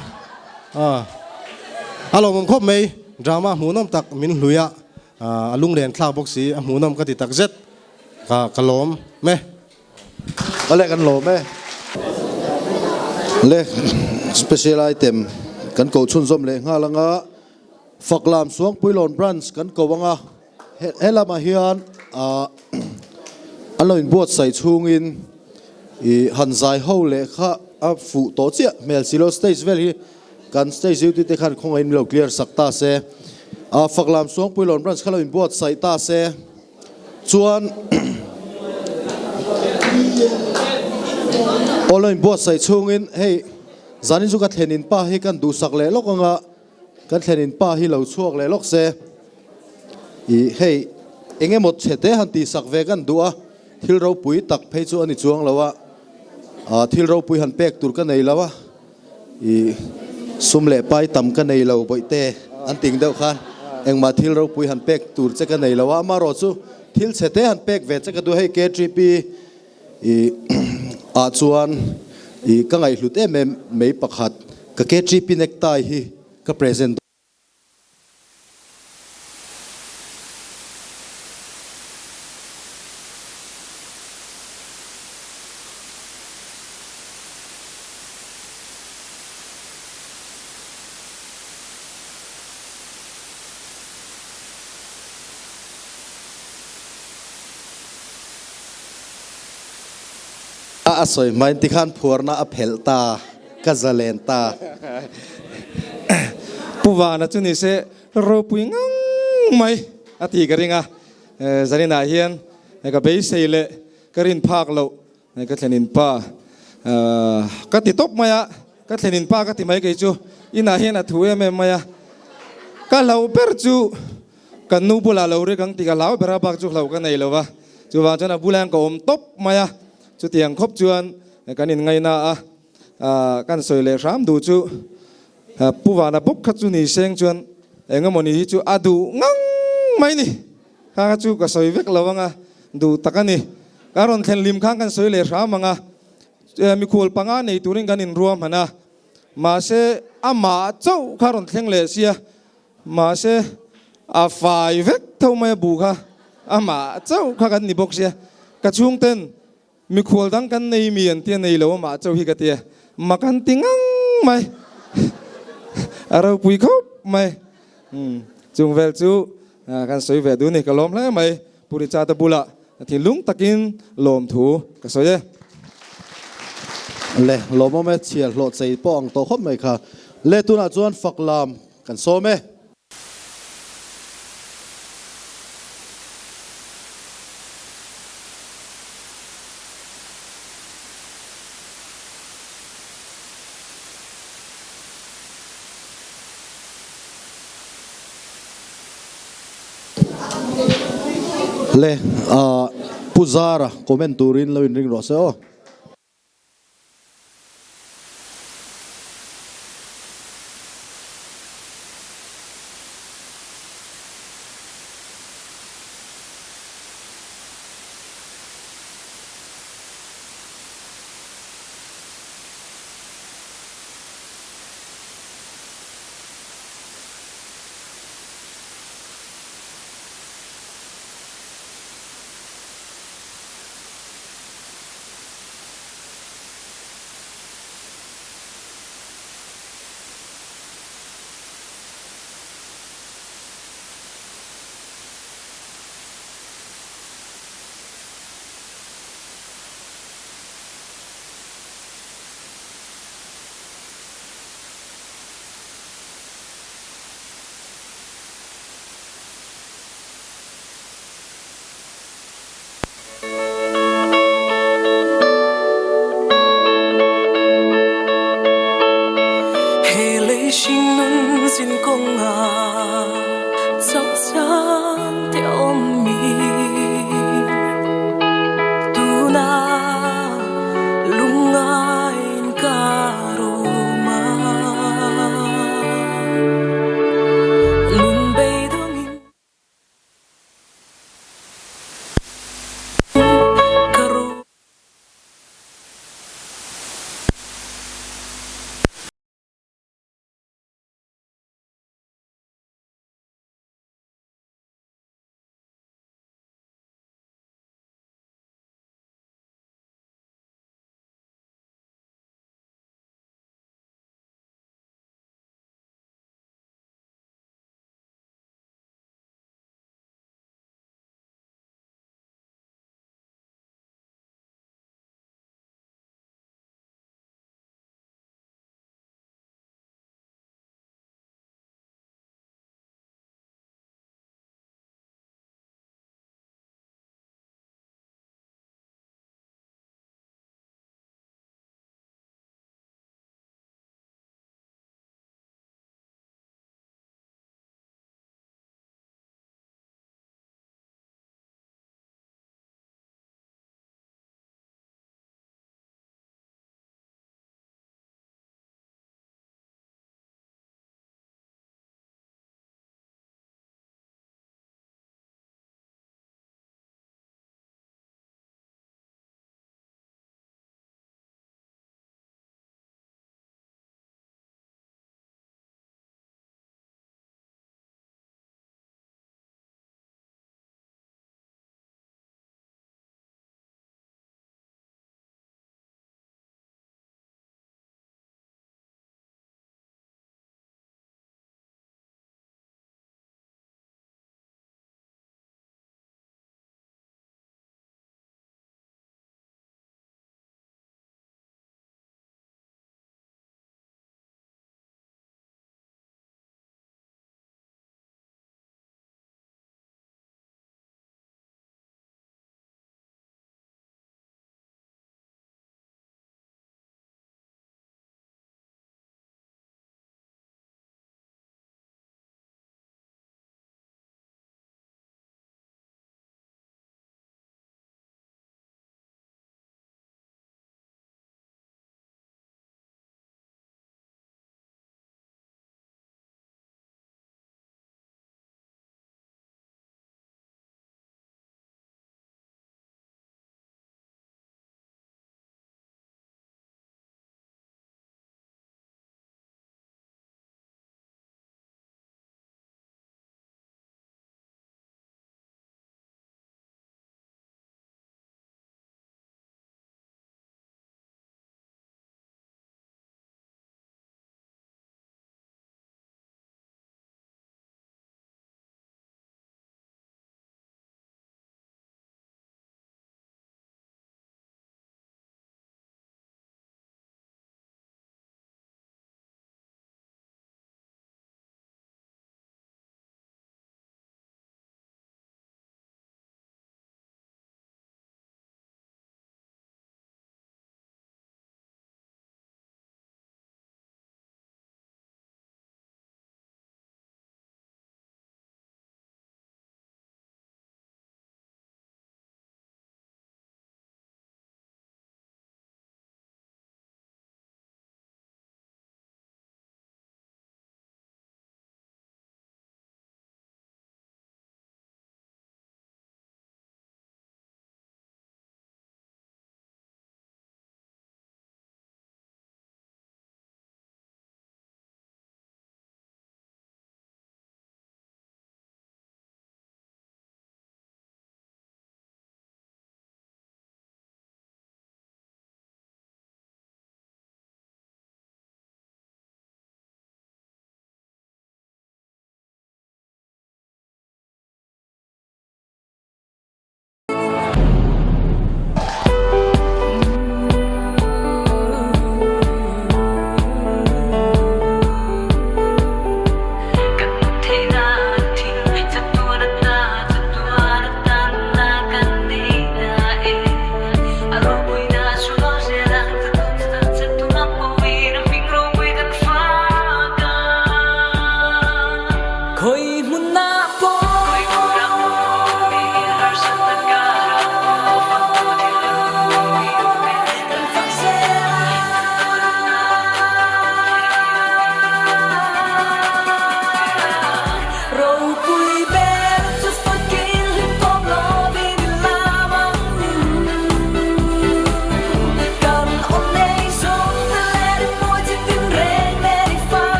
A lawmawm khawp mai, drama hmuhnawm tak min hlui a, a lunglen thlak bawk si, a hmuhnawm ka ti takzet. ka ka lawm e. Awle kan lawm e. Le special item kan ko chhunzawm leh nghal anga Faklam Suangpuilawn Branch kan ko anga he lamah hian ah an lo inbuatsaih chhungin ih han zai ho leh kha a fuh tawh chiah hmel si lo stage vel hi kan stage duty te khan khawngaihin min lo clear sak ta se ah Faklam Suangpuilawn Branch kha lo inbuatsaih ta se. Chuan aw lo inbuatsaih chhungin hei zanin chu ka thlenin pa hi kan duhsak leh lawk anga kan thlenin pa hi lo chhuak leh lawk se ih hei eng emaw chhe te han tihsak ve kan duh a thil ropui tak phei chu a ni chuang lo a ah thil ropui han pek tur ka nei lo a. I sum leh pai tam ka nei lo bawihte an ting deuh khan engmah thil ropui han pek tur che ka nei lo a, amaherawh chu thil chhe te han pek ve che ka duh hei KTP i ah chuan i ka ngaihhlut em em mai pakhat ka KTP necktie hi ka present dawn. A sawi hmain tikhan phuarna a phelh ta. Ka zalen ta. Pu Vana chu ni se ropui ngang mai a ti ka ring a, Zaninah hian ka beisei leh ka rin phak loh ka thlenin pa ka ti tawp mai a, ka thlenin pa ka ti mai kei chu inah hian a thu em em mai a, ka hlauh ber chu kan nu bulah lo rik ang tih ka hlau ber a bak chu hlauh ka nei lo va, chuvang chuan a bulah hian ka awm tawp mai a, chutiang khawp chuan Kan inngaihna a kan sawi leh hram duh chu Pu Vana bawk kha chu ni seng chuan eng emaw ni hi chu a duh ngang mai ni. Kha kha chu ka sawi vek lo anga duh tak a ni. Ka rawn thlen hlim khan kan sawi leh hram anga mikhual panga nei turin kan inruahman a, mahse amah chauh kha rawn thleng leh sia, mahse a fai vek tho mai a bu kha amah chauh kha kan ni bawk sia. Ka chhungten Mikhual dang kan nei mi an tia nei lo amah chauh hi ka tia mak an ti ngang mai a ropui khawp mai chung vel chu kan sawi ve duh ni ka lawm hle mai Pu Richard-a bulah thinlung takin lawmthu ka sawi e. Le lawmawm e chhiar hlawh chei pawh ang tawh khawp mai kha. Le tunah chuan fak lam kan sawm e. Le, Pu Zara comment turin lo inring rawh se aw.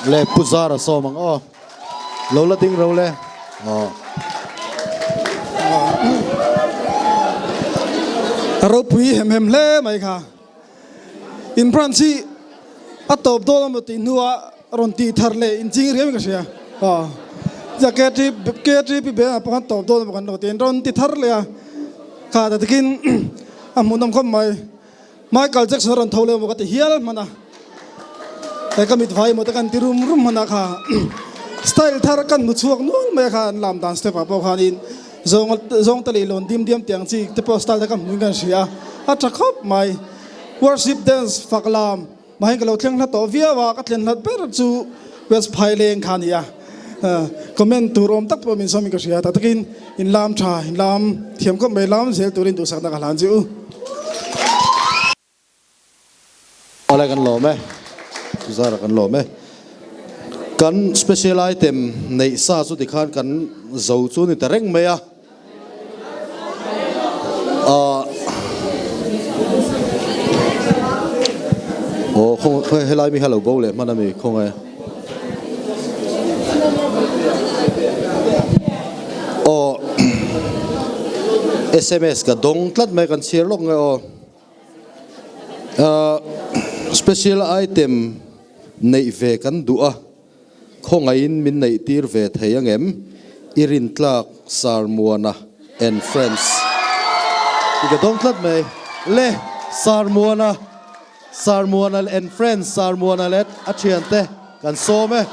Le Pu Zara sawm ang aw. Lo la ding ro le. Aw. A ropui hem hem hle mai kha. In branch hi a tawp dawn emaw tih hnuah rawn tih thar leh inching riau in ka hria. Aw. KTP bank ah pawh khan tawp dawn emaw kan lo ti a, rawn ti thar leh a. Kha ta takin a hmuhnawm khawp mai. Michael Jackson a rawn tho leh emaw ka ti hial hman a, he ka mit vai emaw te kan ti rum rum hman a kha style thar kan hmu chhuak nual mai a kha an lam dan step ah pawh khanin zawng zawng te leh lawn dim diam tiang chi te pawh style te ka hmuin kan hria a, a tha khawp mai. Worship dance fak lam mahin ka lo thleng hla tawh viau a, ka thlen hlat ber chu West Phaileng kha a ni a, comment tur awm tak pawh min sawmin ka hria tak takin in lam tha in lam thiam khawp mai lam zel turin duhsakna ka hlan che u. Awle kan lawm e, Zara kan lawm e. Kan special item neih sa chu tikhan kan zo chu ni ta reng mai a. Ahh Aw khaw helai mi kha lo bo leh hman a mi khawnge. Aw sms ka dawng tlat mai kan chhiar lawk nge aw. Ahh special item neih ve kan duh a. Khawngaihin min neih tir ve thei angem? I rintlak Sarmuana and friends. I ka dawng tlat mai. Le Sarmuana, Sarmuana and friends, Sarmuana leh a thiante kan sawm e.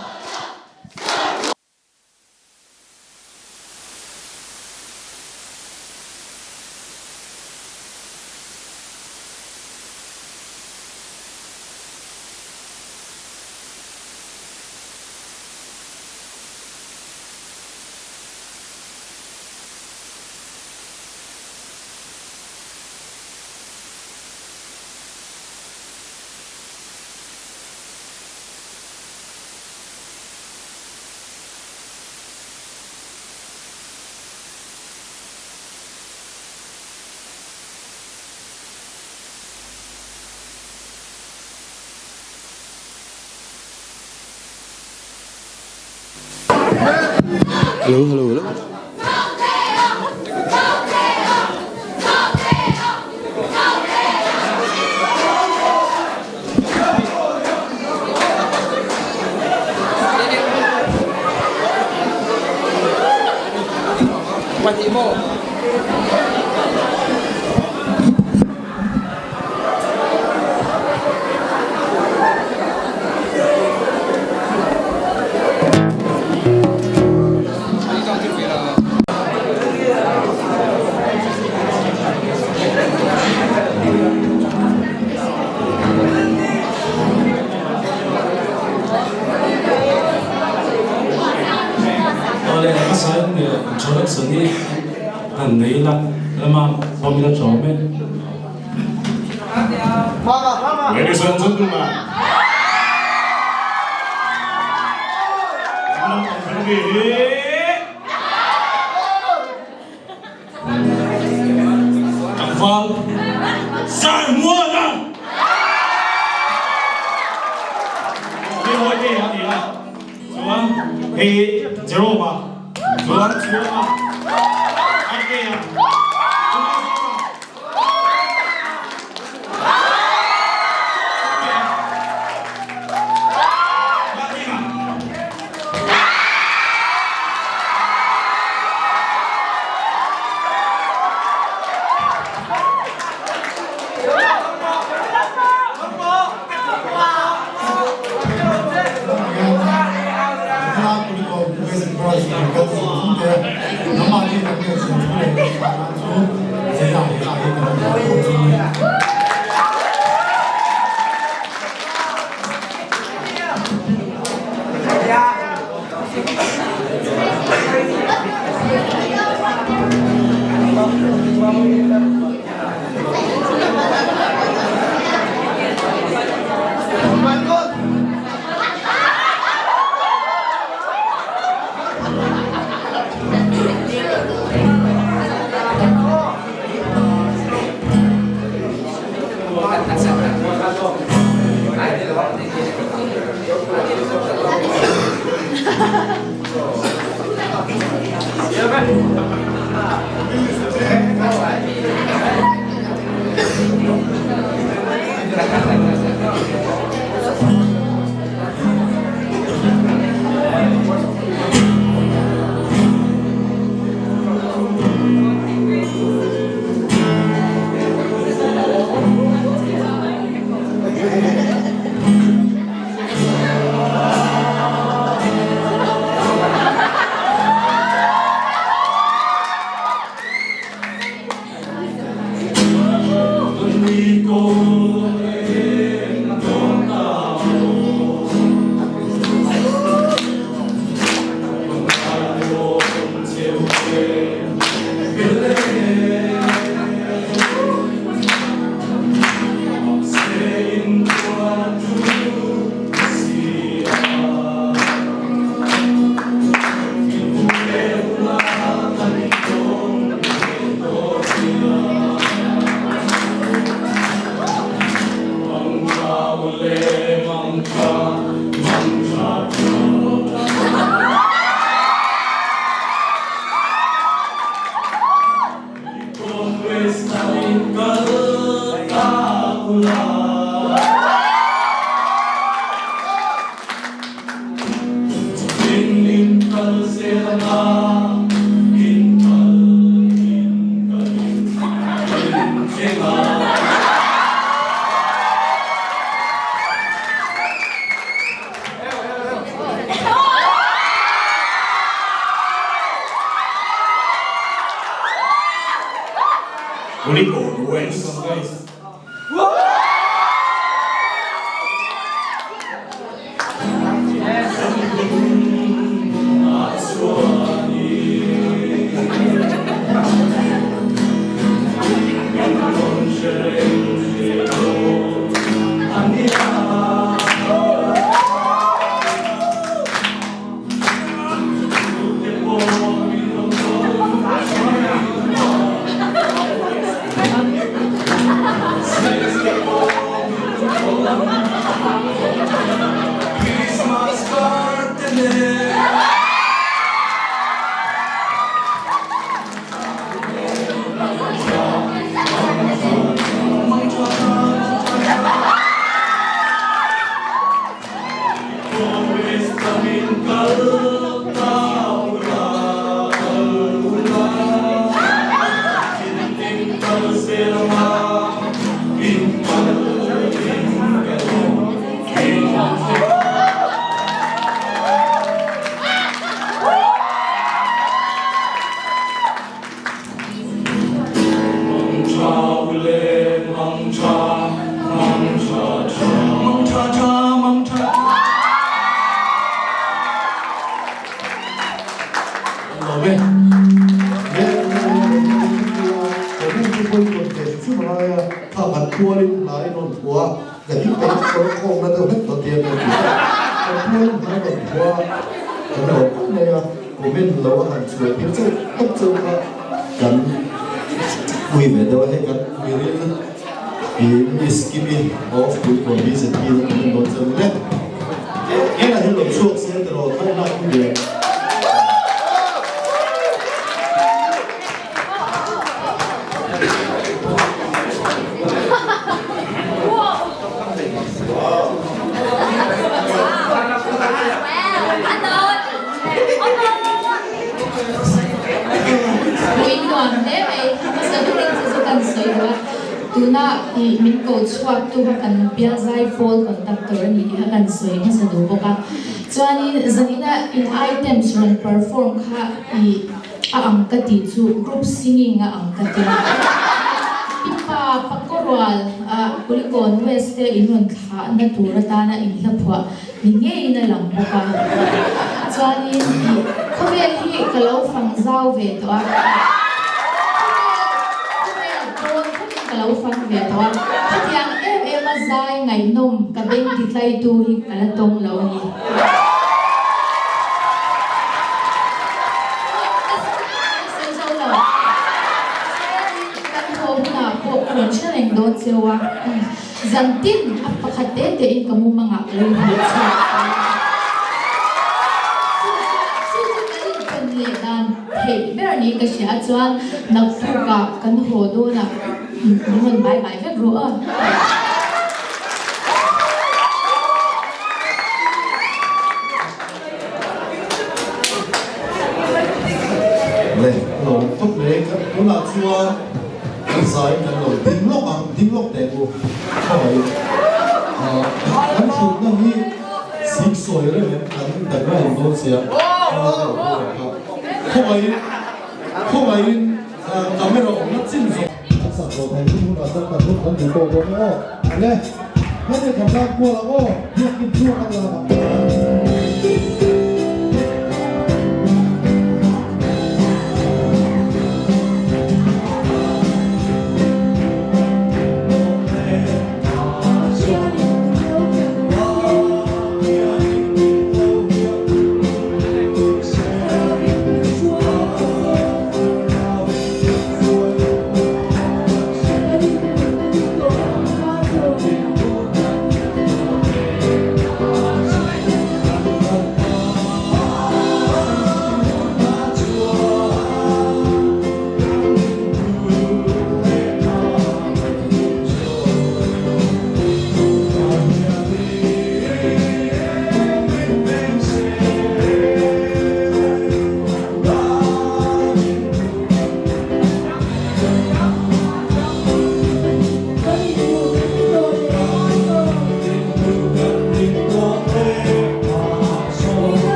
Hello, hello, hello. Awle a sain introduction hi han nei ila lama awm ila tha awm e. Ladies and gentlemen, Tlangval Samuana Hei hawi te a ni a, chuan hei Jerome-a, chuan Chhuanga, Arte-a, Chumazawna. Kulikawn West.